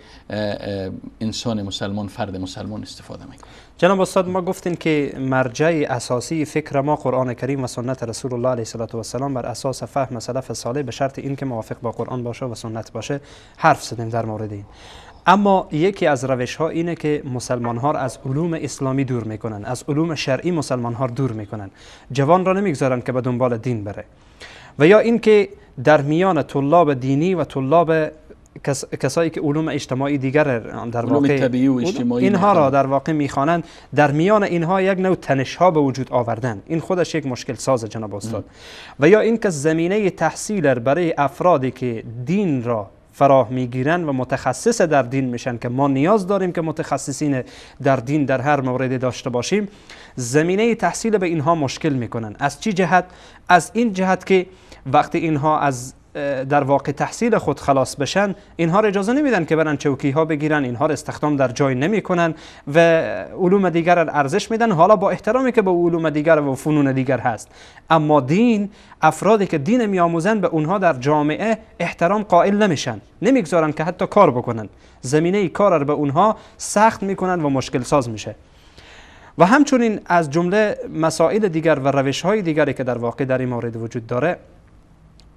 انسان مسلمان، فرد مسلمان استفاده میکنه. جناب استاد، ما گفتیم که مرجع اساسی فکر ما قرآن کریم و سنت رسول الله علیه الصلاة والسلام بر اساس فهم سلف صالح، به شرط اینکه موافق با قرآن باشه و سنت باشه، حرف زدیم در مورد این. اما یکی از روش ها اینه که مسلمان ها را از علوم اسلامی دور میکنن، از علوم شرعی مسلمان ها دور میکنن، جوان را نمیگذارن که به دنبال دین بره. و یا اینکه در میان طلاب دینی و طلاب کسایی که علوم اجتماعی دیگر در واقع طبیعی و اجتماعی اینها را در واقع میخوانند، در میان اینها یک نوع تنش ها به وجود آوردن، این خودش یک مشکل ساز جناب استاد. و یا اینکه زمینه تحصیل برای افرادی که دین را فراه میگیرن و متخصص در دین میشن، که ما نیاز داریم که متخصصین در دین در هر مورد داشته باشیم، زمینه تحصیل به اینها مشکل میکنن. از چی جهت؟ از این جهت که وقتی اینها از در واقع تحصیل خود خلاص بشن، اینها را اجازه نمیدن که برن چوکی ها بگیرن، اینها را استخدام در جای نمیکنن و علوم دیگر را ارزش میدن، حالا با احترامی که به علوم دیگر و فنون دیگر هست. اما دین، افرادی که دین میآموزن به اونها در جامعه احترام قائل نمیشن، نمیگذارن که حتی کار بکنن، زمینه کار را به اونها سخت میکنن و مشکل ساز میشه. و همچنین از جمله مسائل دیگر و روش های دیگری که در واقع در این مورد وجود داره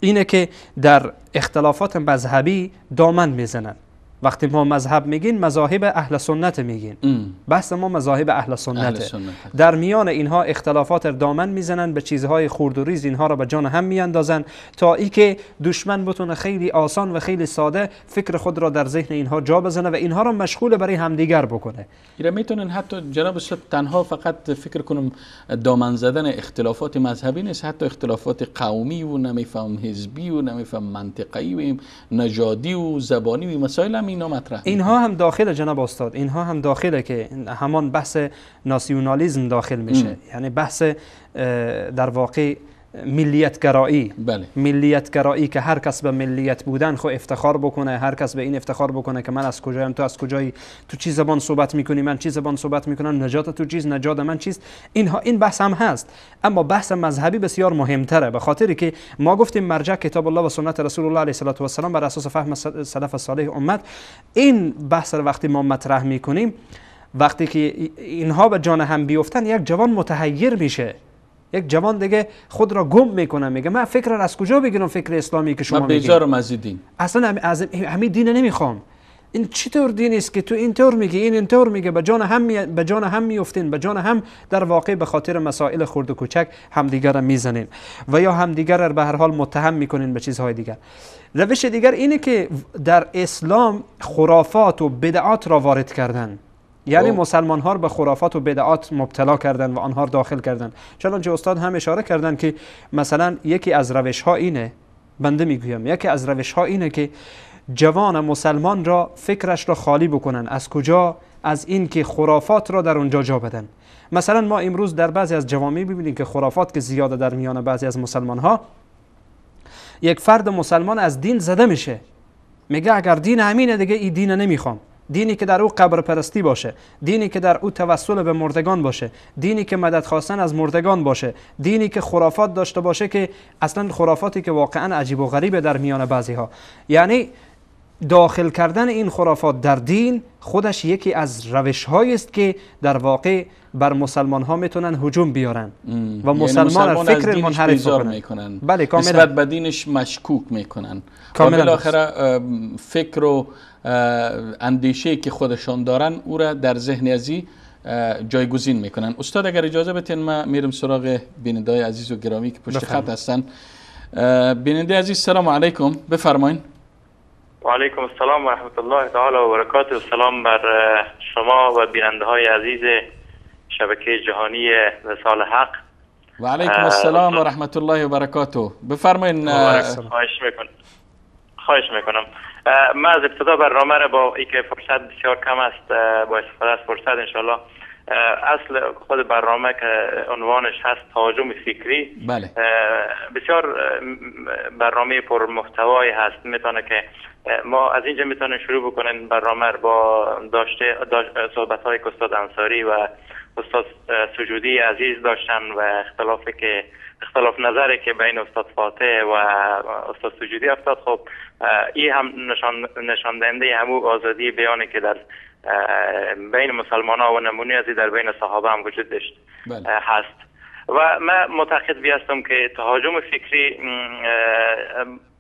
اینه که در اختلافات مذهبی دامن میزنن. وقتی ما مذهب میگین، مذاهب اهل سنت میگین. بحث ما مذاهب اهل سنت. در میان اینها اختلافات دامن میزنن، به چیزهای خرد و ریز اینها را به جان هم میاندازن تا اینکه دشمن بتونه خیلی آسان و خیلی ساده فکر خود را در ذهن اینها جا بزنه و اینها را مشغول برای همدیگر بکنه. اینا میتونن حتی جناب استاد تنها فقط فکر کنم دامن زدن اختلافات مذهبی نیست، حتی اختلافات قومی و نمیفهم حزبی و نمیفهم منطقه‌ای و نژادی و زبانی و مسائل هم اینا مطرح. اینها هم داخل جناب استاد، اینها هم داخله که همان بحث ناسیونالیسم داخل میشه. یعنی بحث در واقع ملیت‌گرایی. بله. ملیت‌گرایی که هر کس به ملیت بودن خو افتخار بکنه، هر کس به این افتخار بکنه که من از کجایم، تو از کجایی، تو چی زبان صحبت میکنی، من چی زبان صحبت میکنم، نجات تو چیز، نجات من چیست. اینها این بحث هم هست. اما بحث مذهبی بسیار مهمتره، به خاطری که ما گفتیم مرجع کتاب الله و سنت رسول الله علیه الصلاة والسلام بر اساس فهم سلف صالح امت. این بحث رو وقتی ما مطرح میکنیم، وقتی که اینها به جان هم بیفتن، یک جوان متحیر میشه، یک جوان دیگه خود را گم میکنه، میگه من فکر را از کجا بگیرم، فکر اسلامی که شما میگید؟ من بیزارم از دین، اصلا از همین دین نمیخوام. این چطور دین است که تو اینطور میگی، این اینطور میگه، به جان هم میافتین، به جان هم در واقع به خاطر مسائل خرد و کوچک همدیگر را میزنین و یا همدیگر را به هر حال متهم میکنین به چیزهای دیگر. روش دیگر اینه که در اسلام خرافات و بدعات را وارد کردن، یعنی مسلمان ها را به خرافات و بدعات مبتلا کردن و آنها را داخل کردن. چنانچه استاد هم اشاره کردن که مثلا یکی از روش ها اینه، بنده میگویم یکی از روش ها اینه که جوان مسلمان را فکرش را خالی بکنن. از کجا؟ از این که خرافات را در اونجا جا بدن. مثلا ما امروز در بعضی از جوامع ببینیم که خرافات که زیاده در میان بعضی از مسلمان ها، یک فرد مسلمان از دین زده میشه، میگه اگر دین همینه دیگه این دین نمیخوام. دینی که در او قبر پرستی باشه، دینی که در او توسل به مردگان باشه، دینی که مدد خواستن از مردگان باشه، دینی که خرافات داشته باشه، که اصلا خرافاتی که واقعا عجیب و غریبه در میان بعضی ها. یعنی داخل کردن این خرافات در دین خودش یکی از روش هایی است که در واقع بر مسلمان ها میتونن هجوم بیارن و مسلمان را فکر منحرف میکنن. بله کاملا، نسبت به دینش مشکوک میکنن و بالاخره فکر و اندیشه که خودشان دارن او را در ذهن ازی جایگزین میکنن. استاد اگر اجازه بتین من میرم سراغ بیننده عزیز و گرامی که پشت خط هستن. بیننده عزیز سلام علیکم، بفرمایین. و علیکم السلام و رحمت الله تعالی و برکاته. سلام بر شما و بیننده های عزیز شبکه جهانی وصال حق. و علیکم السلام و رحمت الله و برکاته. بفرمایین. خواهش میکنم. من از ابتدا برنامه را با اینکه فرصت بسیار کم است، با استفاده از فرصت انشالله اصل خود برنامه که عنوانش هست تهاجم فکری، بله، بسیار برنامه پر محتوایی هست. میتونه که ما از اینجا میتونیم شروع بکنیم برنامه با داشته صحبت های استاد انصاری و استاد سجودی عزیز داشتن و اختلاف نظری که بین استاد فاتح و استاد سجودی افتاد. خب این هم نشان دهنده همو آزادی بیانی که در بین مسلمان ها و نمونه ازی در بین صحابه هم وجود داشت هست. و من معتقد بی هستم که تهاجم فکری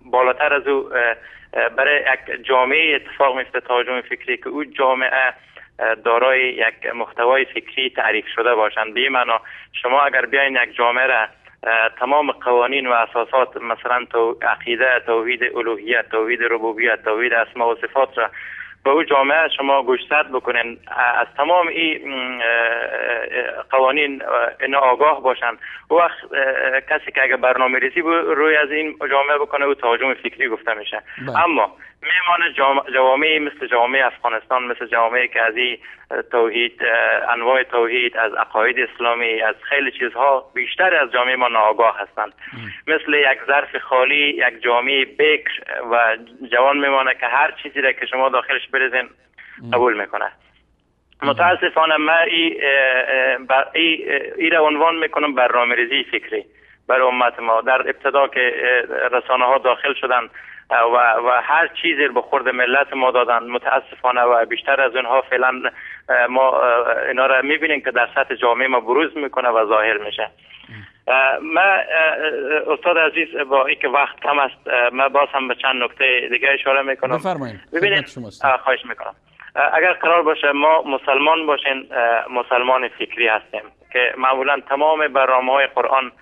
بالاتر از او برای یک جامعه اتفاق میفته، تهاجم فکری که او جامعه دارای یک محتوای فکری تعریف شده باشند. به این معنا شما اگر بیاین یک جامعه را تمام قوانین و اساسات، مثلا تو عقیده، توحید الوهیت، توحید ربوبیت، توحید اسما و صفات را به او جامعه شما گوشزد بکنین، از تمام این قوانین اینا آگاه باشن، وقت کسی که اگر برنامه ریزی روی از این جامعه بکنه او تهاجم فکری گفته میشه. اما میمان جوامع مثل جامعه افغانستان، مثل جامعه که از این توحید، انواع توحید، از عقاید اسلامی، از خیلی چیزها بیشتر از جامعه ما ناآگاه هستند. مثل یک ظرف خالی، یک جامعه بکر و جوان میمانه که هر چیزی را که شما داخلش بریزین قبول میکنه. متاسفانه من ای را عنوان میکنم برنامه ریزی فکری برای امت ما. در ابتدا که رسانه ها داخل شدن و هر چیزی به خورد ملت ما دادن، متاسفانه و بیشتر از اونها فعلا ما اینا را میبینیم که در سطح جامعه ما بروز میکنه و ظاهر میشه. من استاد عزیز با اینکه وقت کم است، من باز هم به چند نکته دیگه اشاره میکنم. بفرمایید. ببینید، خواهش میکنم. اگر قرار باشه ما مسلمان باشیم، مسلمان فکری هستیم که معمولا تمام برنامه‌های قرآن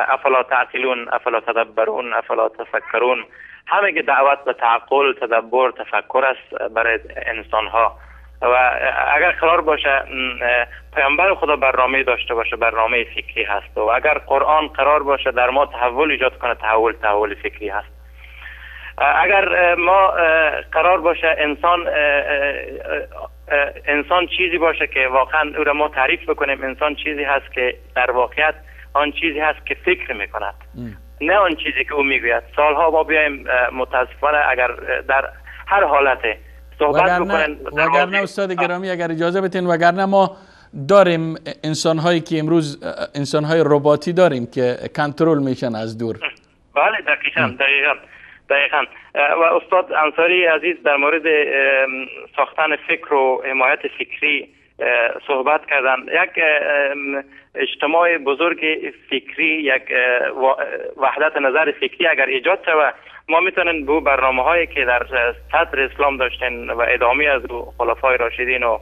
افلا تعقلون، افلا تدبرون، افلا تفکرون، همه که دعوت به تعقل، تدبر، تفکر است برای انسان ها. و اگر قرار باشه پیامبر خدا برنامه داشته باشه، برنامه فکری هست. و اگر قرآن قرار باشه در ما تحول ایجاد کنه، تحول فکری هست. اگر ما قرار باشه انسان چیزی باشه که واقعا او را ما تعریف بکنیم، انسان چیزی هست که در واقعیت آن چیزی هست که فکر میکند، نه آن چیزی که او میگوید. سالها ما بیایم متاسفانه اگر در هر حالت صحبت بکنن، وگرنه استاد گرامی اگر اجازه بتین، وگرنه ما داریم انسان‌هایی که امروز انسان‌های رباتی داریم که کنترل میشن از دور. بله دقیقاً. و استاد انصاری عزیز در مورد ساختن فکر و حمایت فکری صحبت کردن. یک اجتماع بزرگ فکری، یک وحدت نظر فکری اگر ایجاد شود، ما میتونیم به برنامه هایی که در صدر اسلام داشتن و ادامه از خلفای راشدین و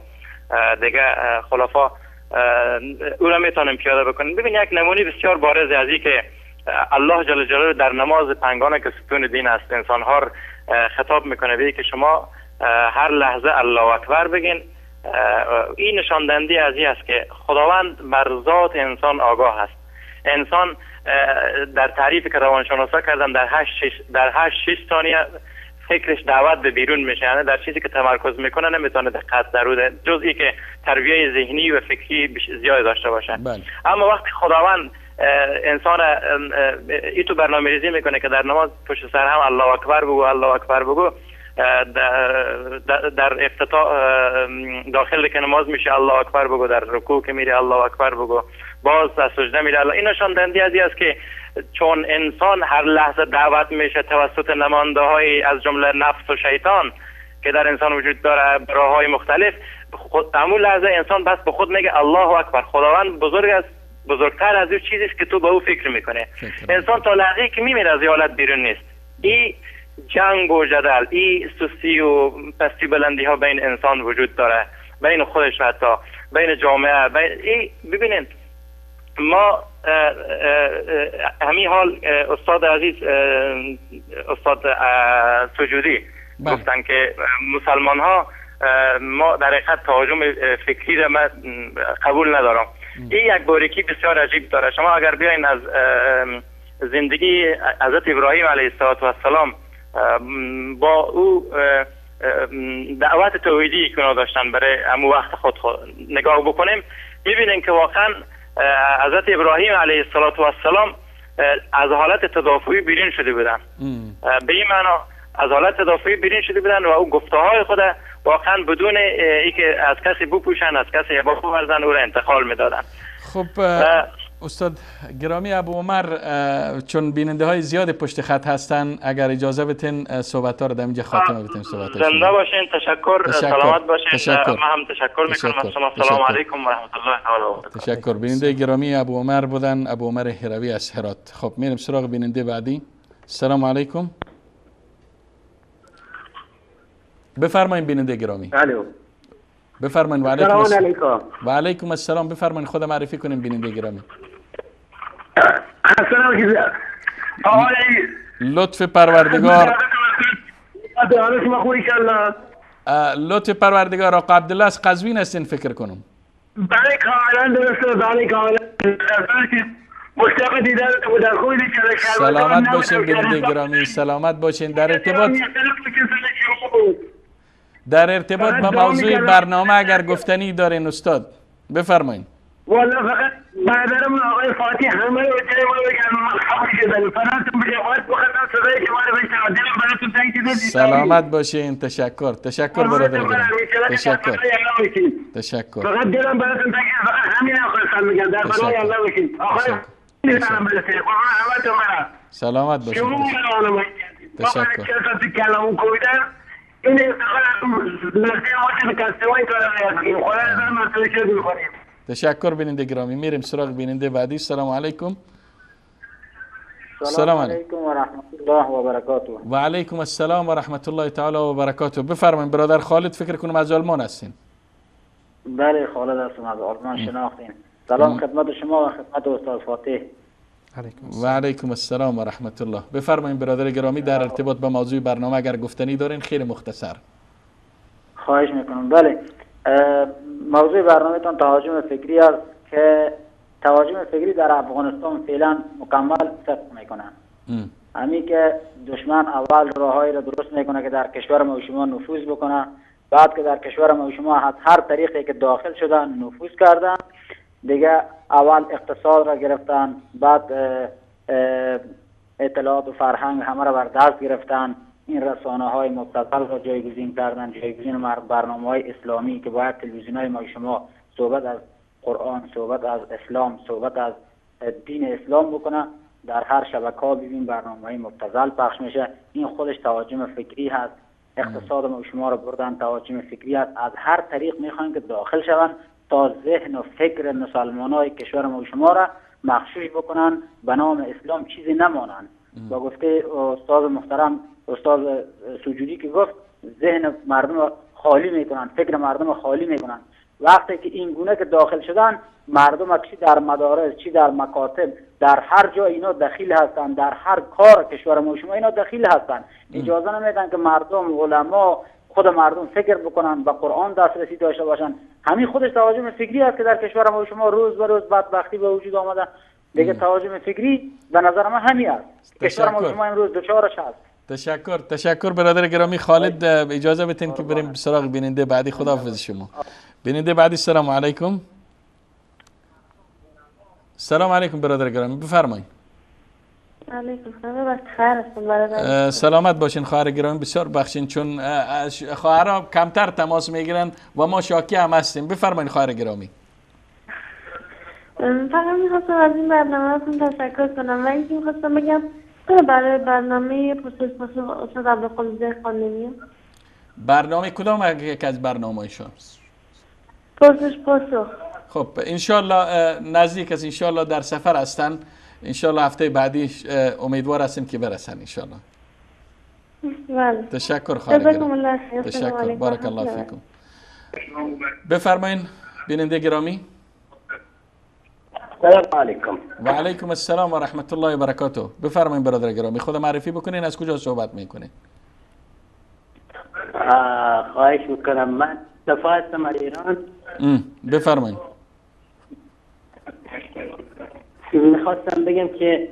دیگه خلفا او را میتونیم پیاده بکنیم. ببین یک نمونه بسیار بارز از این که الله جل جلاله در نماز پنگانه که ستون دین است انسان ها خطاب میکنه به که شما هر لحظه الله اکبر بگین. این نشان دهنده از این است که خداوند بر ذات انسان آگاه است. انسان در تعریفی که روانشناسا کردن در 8-6 ثانیه فکرش دعوت به بیرون میشه، یعنی در چیزی که تمرکز میکنه نمیتونه دقت در او جزئی که تربیه ذهنی و فکری زیاد داشته باشه. بله. اما وقتی خداوند انسان ای تو برنامه‌ریزی میکنه که در نماز پشت سر هم الله اکبر بگو، الله اکبر بگو، در افتتاح داخل که نماز میشه الله اکبر بگو، در رکوع که میره الله اکبر بگو، باز در سجده میره الله. این نشان دهنده از این است که چون انسان هر لحظه دعوت میشه توسط نمانده های از جمله نفس و شیطان که در انسان وجود داره راه‌های مختلف، خود همون لحظه انسان بس به خود میگه الله اکبر، خداوند بزرگ است، بزرگتر از اون چیزی است که تو به او فکر میکنه. انسان تا لحظه‌ای که میمیره از حالت بیرون نیست. این جنگ و جدل، این سستی و پستی بلندی ها بین انسان وجود داره، بین خودش و حتی بین جامعه، بین این. ببینید ما همین حال استاد عزیز استاد سجودی گفتن که مسلمان ها ما در حقیقت تهاجم فکری را من قبول ندارم. این یک باریکی بسیار عجیب داره. شما اگر بیاین از زندگی حضرت ابراهیم علیه السلام با او دعوت توحیدی که اونا داشتن برای همون وقت خود نگاه بکنیم، میبینیم که واقعا حضرت ابراهیم علیه السلام از حالت تدافعی بیرون شده بودن. به این معنا از حالت تدافعی بیرون شده بودن و او گفته های خود واقعا بدون اینکه از کسی بپوشن، از کسی عبا بورزن، او را انتقال میدادن. خب استاد گرامی ابو عمر، چون بیننده های زیاد پشت خط هستن، اگر اجازه بتین صحبت ها رو در اینجا خاتمه بتیم. صحبت زنده باشین، تشکر، سلامت باشین. من هم تشکر میکنم از شما. سلام علیکم و رحمت الله تعالی و برکاته. تشکر. بیننده گرامی ابو عمر بودن، ابو عمر هروی از هرات. خب میریم سراغ بیننده بعدی. السلام علیکم. بفرمایید بیننده گرامی. الو. بفرمایید. و علیکم السلام. و علیکم السلام. بفرمایید، خود معرفی کنیم بیننده گرامی. لطف پروردگار. لطف پروردگار. آقا عبدالله از قزوین هستین فکر کنم. بله کاملا درسته، بله کاملا. مشتاق دیدن بودم. سلامت باشین بیننده گرامی، سلامت باشین. در ارتباط با موضوع برنامه اگر گفتنی دارین استاد بفرمایید. والا فقط برادرم آقای فاطی همه رو جای ما بگم من خبر شدم فراتون بگم فقط صدای شما رو بشنوم، دلم براتون تنگ شده. سلامت باشین. تشکر، تشکر برادر گرامی. تشکر، تشکر. فقط دلم براتون تنگ شده، فقط همین رو خواستم بگم. در پناه الله باشین. آقای سلام برسه. قربان همتون برم. سلامت باشین. تشکر. این تشکر بیننده گرامی. میریم سراغ بیننده بعدی. سلام علیکم. سلام علیکم و رحمت الله و برکاته. و علیکم السلام و رحمت الله تعالی و برکاته. بفرمایید برادر خالد، فکر کنم از آلمان هستین. بله خالد هستم، از آلمان. شناختین. سلام خدمت شما و خدمت استاد فاتح. و علیکم السلام و رحمت الله. بفرمایید برادر گرامی، در ارتباط با موضوع برنامه اگر گفتنی دارین خیلی مختصر. خواهش میکنم. بله موضوع برنامه تان تهاجم فکری است که تهاجم فکری در افغانستان فعلا مکمل صدق میکنه. همین که دشمن اول راههایی را درست میکنه که در کشور ما و شما نفوذ بکنه، بعد که در کشور ما و شما از هر طریقی که داخل شدن نفوذ کردن، دیگه اول اقتصاد را گرفتن، بعد اطلاعات و فرهنگ همه را بر دست گرفتن، این رسانه های مبتذل را جایگزین کردن، جایگزین برنامه های اسلامی که باید تلویزیون های ما شما صحبت از قرآن، صحبت از اسلام، صحبت از دین اسلام بکنه، در هر شبکه ها ببین برنامه های مبتذل پخش میشه. این خودش تهاجم فکری هست. اقتصاد ما شما رو بردن. تهاجم فکری است، از هر طریق میخوان که داخل شوند تا ذهن و فکر مسلمانای کشور ما شما را مغشوش بکنن، به نام اسلام چیزی نمانند. با گفته استاد محترم استاد سجودی که گفت ذهن مردم خالی میکنن، فکر مردم خالی میکنن. وقتی که این گونه که داخل شدن، مردم چی در مدارس، چی در مکاتب، در هر جا اینا دخیل هستند، در هر کار کشور ما شما اینا دخیل هستند. اجازه نمیدن که مردم، علما، خود مردم فکر بکنن، به قرآن دسترسی داشته باشن. همین خودش تهاجم فکری است که در کشور ما شما روز به روز بدبختی به وجود آمده. دیگه تهاجم فکری به نظر من همین است. کشور ما شما امروز دچارش هست. تشکر برادر گرامی خالد. اجازه بدین که بریم سراغ بیننده بعدی. خداحافظ شما. بیننده بعدی، سلام علیکم. سلام علیکم برادر گرامی، بفرمایید. علیکم سلام، برادر. سلامت باشین خواهر گرامی، بسیار بخشین چون خواهرها کمتر تماس میگیرن و ما شاکی هم هستیم. بفرمایید خواهر گرامی. فقط میخواستم از این برنامه‌تون تشکر کنم و اینکه میخواستم بگم برای برنامه پرسش پاسخ استاد عبدالقدوس خانمی، برنامه کدام یک از برنامه‌هایشان؟ پرسش پاسخ. خب انشالله نزدیک است، انشالله در سفر هستن، انشالله هفته بعدی امیدوار هستیم که برسن انشالله. بله. تشکر خواهر. تشکر، بارک الله فیکم. بفرمایین بیننده گرامی. السلام علیکم. و علیکم السلام و رحمت الله و برکاته. بفرمایین برادر گرامی، خود معرفی بکنین، از کجا صحبت میکنین؟ خواهش میکنم، من مصطفی هستم از ایران. بفرمایین. میخواستم بگم که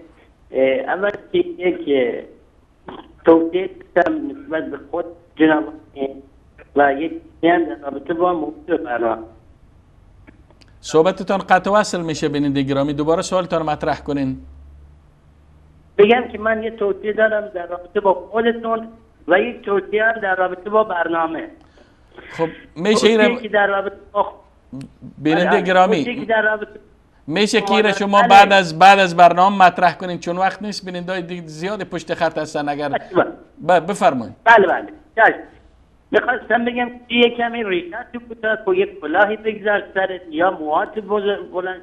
اول که یک توصیه داشتم نسبت به خود جناب و یک هم در رابطه با موضوع برنامه. صحبتتان قطع وصل میشه بیننده گرامی، دوباره سوالتان مطرح کنین. بگم که من یه توصیه دارم در رابطه با خودتون و یک توصیه هم در رابطه با برنامه. خب میشه که در رابطه با بیننده گرامی میشه که شما بعد از برنامه مطرح کنین چون وقت نیست، بیننده‌های دیگه زیاد پشت خط هستن. اگر بفرمایید. بله بله. میخواستم بگم که یه کمی ریشت تو کوتاه یک کلاهی بگذار سرت یا موهات بلند.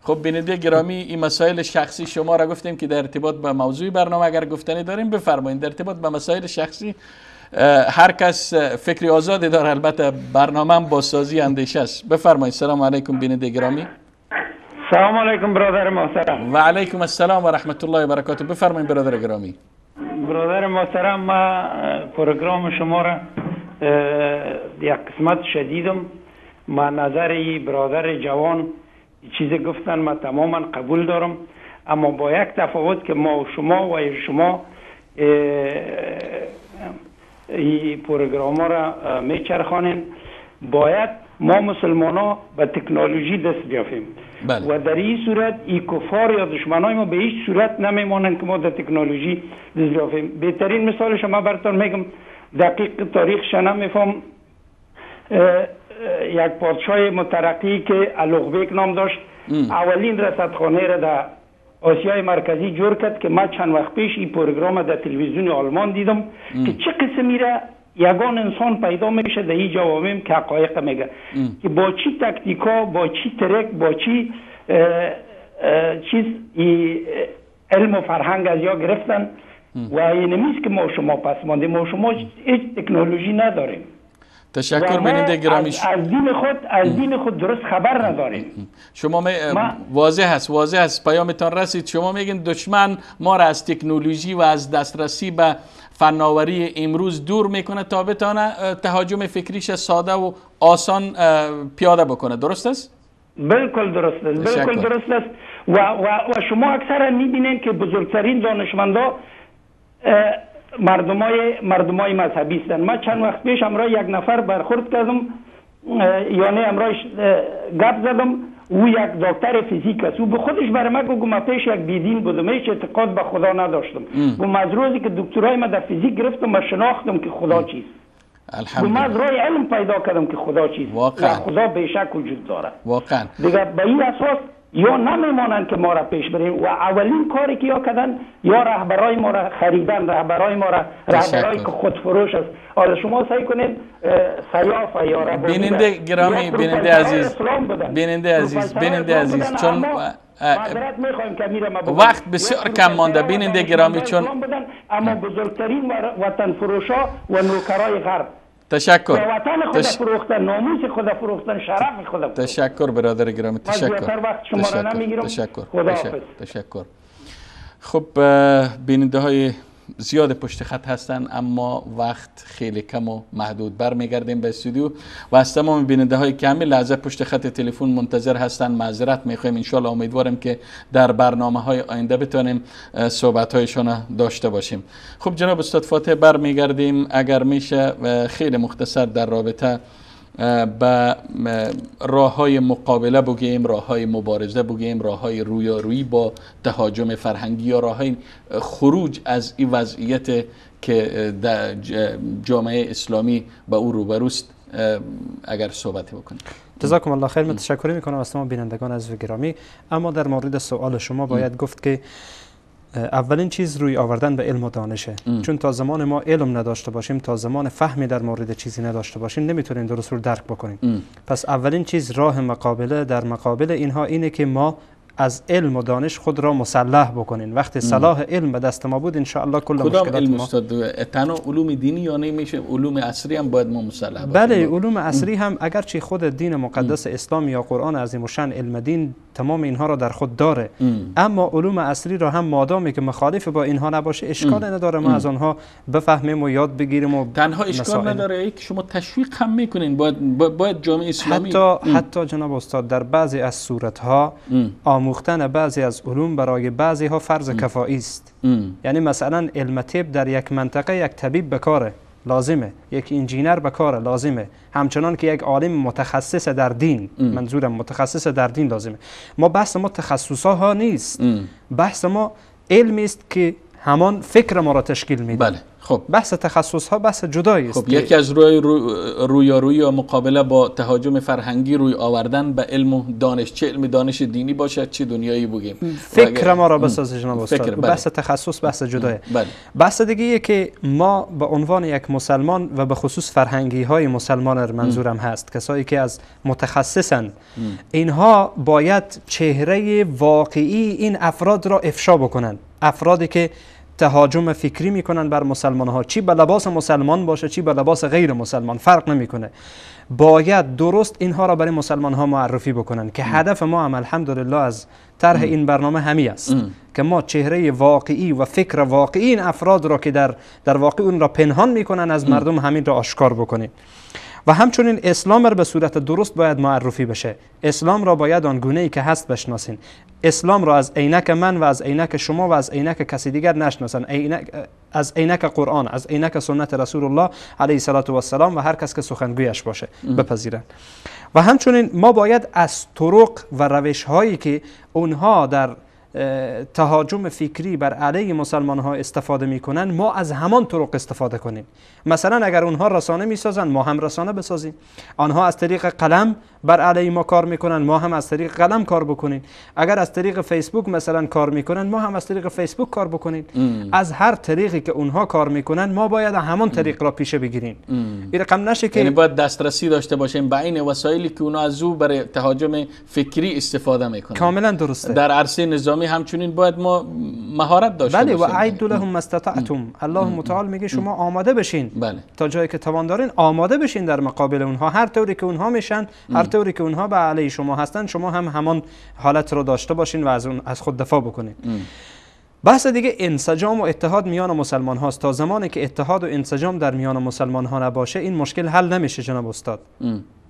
خب بیننده گرامی، این مسائل شخصی شما را گفتیم که در ارتباط با موضوع برنامه اگر گفتنی داریم بفرمایید. در ارتباط با مسائل شخصی هر کس فکری آزادی داره، البته برنامه هم بازسازی اندیشه است. بفرمایید. سلام علیکم بیننده گرامی. سلام علیکم برادر محترم. و علیکم السلام و رحمت الله و برکاته. بفرمایید برادر گرامی. برادر محترم، ما پروگرام شما را یک قسمت شدیدم. ما نظر برادر جوان چیزی گفتن ما تماما قبول دارم، اما با یک تفاوت که ما و شما و شما این پروگرام ها را میچرخانیم. باید ما مسلمان ها به تکنولوژی دست بیافیم. بله. و در این صورت این کفار یا دشمنای ما به هیچ صورت نمیمانند که ما در تکنولوژی دست بیافیم. بهترین مثالش ما براتون میگم، دقیق تاریخش نمیفهم، یک پادشاه مترقی که الوغبیک نام داشت، اولین رصدخانه را در آسیای مرکزی جور کرد که ما چند وقت پیش این پروگرام در تلویزیون آلمان دیدم که چه قسمی را یگان انسان پیدا میشه در این جوامع که حقایق میگه که با چی تکتیکا، با چی ترک، با چی چیز علم و فرهنگ از یا گرفتن و این نیست که ما شما پس ماندیم. ما شما هیچ تکنولوژی نداریم. تشکر بیننده گرامی. از دین خود درست خبر نداریم. شما واضح است پیامتان رسید. شما میگین دشمن ما را از تکنولوژی و از دسترسی به فناوری امروز دور میکنه تا بتانه تهاجم فکریش ساده و آسان پیاده بکنه. درست است؟ بالکل درست است. بالکل درست است. و شما اکثرا میبینین که بزرگترین دانشمندا مردمای مذهبی هستند. من چند وقت پیش همراه یک نفر برخورد کردم، یعنی همراهش گپ زدم، او یک دکتر فیزیک است. او به خودش برای من گفت من پیش یک بیدین بودم، هیچ اعتقاد به خدا نداشتم. گفت از روزی که دکترای من در فیزیک گرفتم و شناختم که خدا چیست. الحمدلله. من از راه علم پیدا کردم که خدا چیست. واقعا خدا بیشک وجود داره. واقعا. دیگه به این اساس یا نمیمانند که ما را پیش بریم. و اولین کاری که یا کردن، یا رهبرای ما را خریدن، رهبرای ما را، رهبرای که خودفروش است. آره شما سعی کنید سیاف یا ربانی. بیننده گرامی، بیننده عزیز، بیننده عزیز، بیننده عزیز، چون وقت بسیار کم مانده، بیننده گرامی، چون اما بزرگترین وطن فروشا و نوکرای غرب. تشکر. وطن خود فروختن، ناموس خود فروختن، شرف خود فروختن. تشکر برادر گرامی، تشکر. تشکر. تشکر. تشکر. خب بیننده های زیاد پشت خط هستن، اما وقت خیلی کم و محدود. برمیگردیم به استودیو و از تمام بیننده های که همین لحظه پشت خط تلفن منتظر هستن معذرت میخوایم. انشالله امیدوارم که در برنامه های آینده بتونیم صحبت هایشان داشته باشیم. خب جناب استاد فاتح، برمیگردیم اگر میشه خیلی مختصر در رابطه به راه های مقابله بگیم، راه های مبارزه بگیم، راه های رویارویی با تهاجم فرهنگی یا راه های خروج از این وضعیت که در جامعه اسلامی با او روبروست، اگر صحبت بکنیم. جزاکم الله خیر. من تشکر میکنم از تمام بینندگان عزیز و گرامی. اما در مورد سوال شما باید گفت که اولین چیز روی آوردن به علم و دانشه. چون تا زمان ما علم نداشته باشیم، تا زمان فهمی در مورد چیزی نداشته باشیم، نمیتونیم درست رو درک بکنیم. پس اولین چیز راه مقابله در مقابل اینها اینه که ما از علم و دانش خود را مسلح بکنین. وقتی صلاح علم به دست ما بود ان شاء الله کل مشکلات ما. کدام علم استاد؟ تنها علوم دینی یا نمیشه علوم عصری هم باید ما مسلح باشیم؟ بله، علوم عصری هم، اگرچه خود دین مقدس اسلام یا قرآن عظیم الشان علم دین تمام اینها را در خود داره، اما علوم عصری را هم مادامی که مخالف با اینها نباشه اشکال نداره ما از آنها بفهمیم و یاد بگیریم. و تنها اشکال نداره که شما تشویق هم میکنین. باید جامعه اسلامی حتی جناب استاد در بعضی از صورت‌ها آموختن بعضی از علوم برای بعضی ها فرض کفایی است. یعنی مثلا علم طب در یک منطقه یک طبیب بکاره لازمه، یک انجینر بکاره لازمه، همچنان که یک عالم متخصص در دین، منظورم متخصص در دین لازمه. ما بحث ما تخصص ها نیست، بحث ما علمی است که همان فکر ما را تشکیل میده. بله خب بحث تخصص ها بحث جدایی است. خب یکی از رویارویی یا مقابله با تهاجم فرهنگی روی آوردن به علم و دانش، چه علم دانش دینی باشد چه دنیایی بگیم، فکر ما را بسازه جناب استاد. بله. بحث تخصص بحث جدایه. بله. بحث دیگه ایه که ما به عنوان یک مسلمان و به خصوص فرهنگی های مسلمان منظورم هست، کسایی که از متخصصن، اینها باید چهره واقعی این افراد را افشا بکنن. افرادی که تهاجم فکری میکنن بر مسلمان ها، چی به لباس مسلمان باشه چی به لباس غیر مسلمان فرق نمیکنه، باید درست اینها را برای مسلمان ها معرفی بکنن که هدف ما هم الحمدلله از طرح این برنامه همی است که ما چهره واقعی و فکر واقعی این افراد را که در واقع اون را پنهان میکنن از مردم همین را آشکار بکنیم. و همچنین اسلام را به صورت درست باید معرفی بشه. اسلام را باید آن گونه ای که هست بشناسین. اسلام را از عینک من و از عینک شما و از عینک کسی دیگر نشناسن، از عینک قرآن، از عینک سنت رسول الله علیه الصلاة والسلام و هر کس که سخنگویش باشه بپذیرن. و همچنین ما باید از طرق و روش هایی که اونها در تهاجم فکری بر علیه مسلمان ها استفاده میکنن، ما از همان طرق استفاده کنیم. مثلا اگر اونها رسانه میسازن، ما هم رسانه بسازیم. آنها از طریق قلم بر علیه ما کار میکنن، ما هم از طریق قلم کار بکنیم. اگر از طریق فیسبوک مثلا کار میکنن، ما هم از طریق فیسبوک کار بکنیم. از هر طریقی که اونها کار میکنن، ما باید همان طریق را پیشه بگیریم. این رقم نشه که یعنی باید دسترسی داشته باشیم به این وسایلی که اونها از او برای تهاجم فکری استفاده میکنن. کاملا درسته. در عرصه نظامی همچنین باید ما مهارت داشته بله باشیم. و اعدوا لهم ما استطعتم. الله متعال میگه شما آماده بشین. بله. تا جایی که توان دارین آماده بشین در مقابل اونها. هر طوری که اونها میشن، هر طوری که اونها به علیه شما هستن، شما هم همان حالت رو داشته باشین و از اون از خود دفاع بکنین. بحث دیگه انسجام و اتحاد میان مسلمان هاست. تا زمانی که اتحاد و انسجام در میان مسلمان ها نباشه، این مشکل حل نمیشه جناب استاد.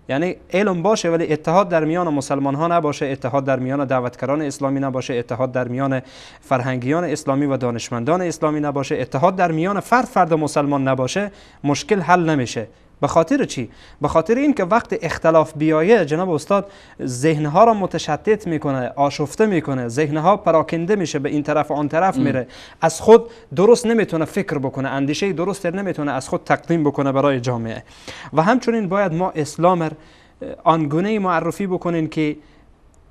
یعنی علم باشه ولی اتحاد در میان مسلمان ها نباشه، اتحاد در میان دعوتگران اسلامی نباشه، اتحاد در میان فرهنگیان اسلامی و دانشمندان اسلامی نباشه، اتحاد در میان فرد مسلمان نباشه، مشکل حل نمیشه. به خاطر چی؟ به خاطر این که وقت اختلاف بیایه جناب استاد، ذهنها را متشتت میکنه، آشفته میکنه، ذهنها پراکنده میشه، به این طرف و آن طرف میره، از خود درست نمیتونه فکر بکنه، اندیشه درست نمیتونه از خود تقدیم بکنه برای جامعه. و همچنین باید ما اسلام آنگونه معرفی بکنیم که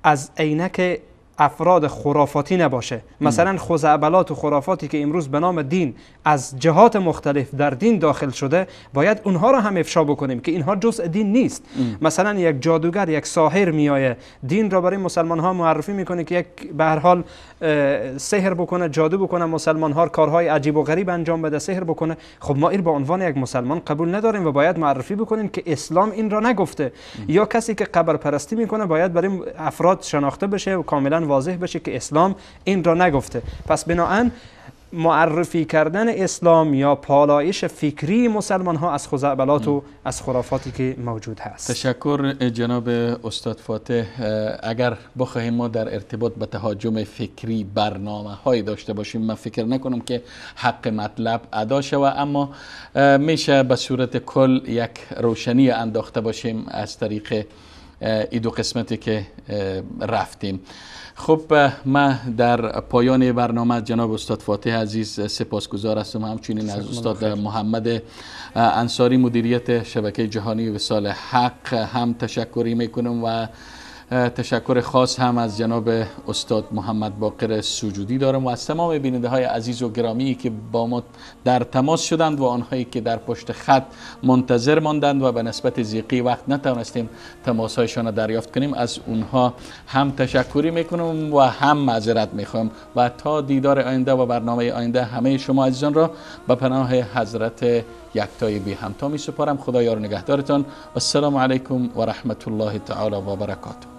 از عینک افراد خرافاتی نباشه. مثلا خزعبلات و خرافاتی که امروز به نام دین از جهات مختلف در دین داخل شده، باید اونها را هم افشا بکنیم که اینها جزء دین نیست. مثلا یک جادوگر، یک ساحر میایه دین را برای مسلمان ها معرفی میکنه که یک به هر حال سحر بکنه، جادو بکنه، مسلمان ها کارهای عجیب و غریب انجام بده، سحر بکنه. خب ما این با عنوان یک مسلمان قبول نداریم و باید معرفی بکنیم که اسلام این را نگفته. یا کسی که قبر پرستی میکنه باید برای افراد شناخته بشه و کاملا واضح بشه که اسلام این را نگفته. پس بناهن معرفی کردن اسلام یا پالایش فکری مسلمان ها از خزعبلات و از خرافاتی که موجود هست. تشکر جناب استاد فاتح. اگر بخواهیم ما در ارتباط به تهاجم فکری برنامه های داشته باشیم، من فکر نکنم که حق مطلب ادا شود، اما میشه به صورت کل یک روشنی انداخته باشیم از طریق این دو قسمتی که رفتیم. خب من در پایان برنامه جناب استاد فاتح عزیز سپاسگزار هستم، همچنین از استاد محمد انصاری مدیریت شبکه جهانی وصال حق هم تشکری میکنم و تشکر خاص هم از جناب استاد محمد باقر سجودی دارم و از تمام بیننده های عزیز و گرامی که با ما در تماس شدند و آنهایی که در پشت خط منتظر ماندند و به نسبت ضیقی وقت نتوانستیم تماس هایشان را دریافت کنیم، از اونها هم تشکری میکنم و هم معذرت میخوام و تا دیدار آینده و برنامه آینده همه شما عزیزان را به پناه حضرت یکتای بی همتا می سپارم. خدا یار نگهدارتان. السلام علیکم و رحمت الله تعالی و برکاته.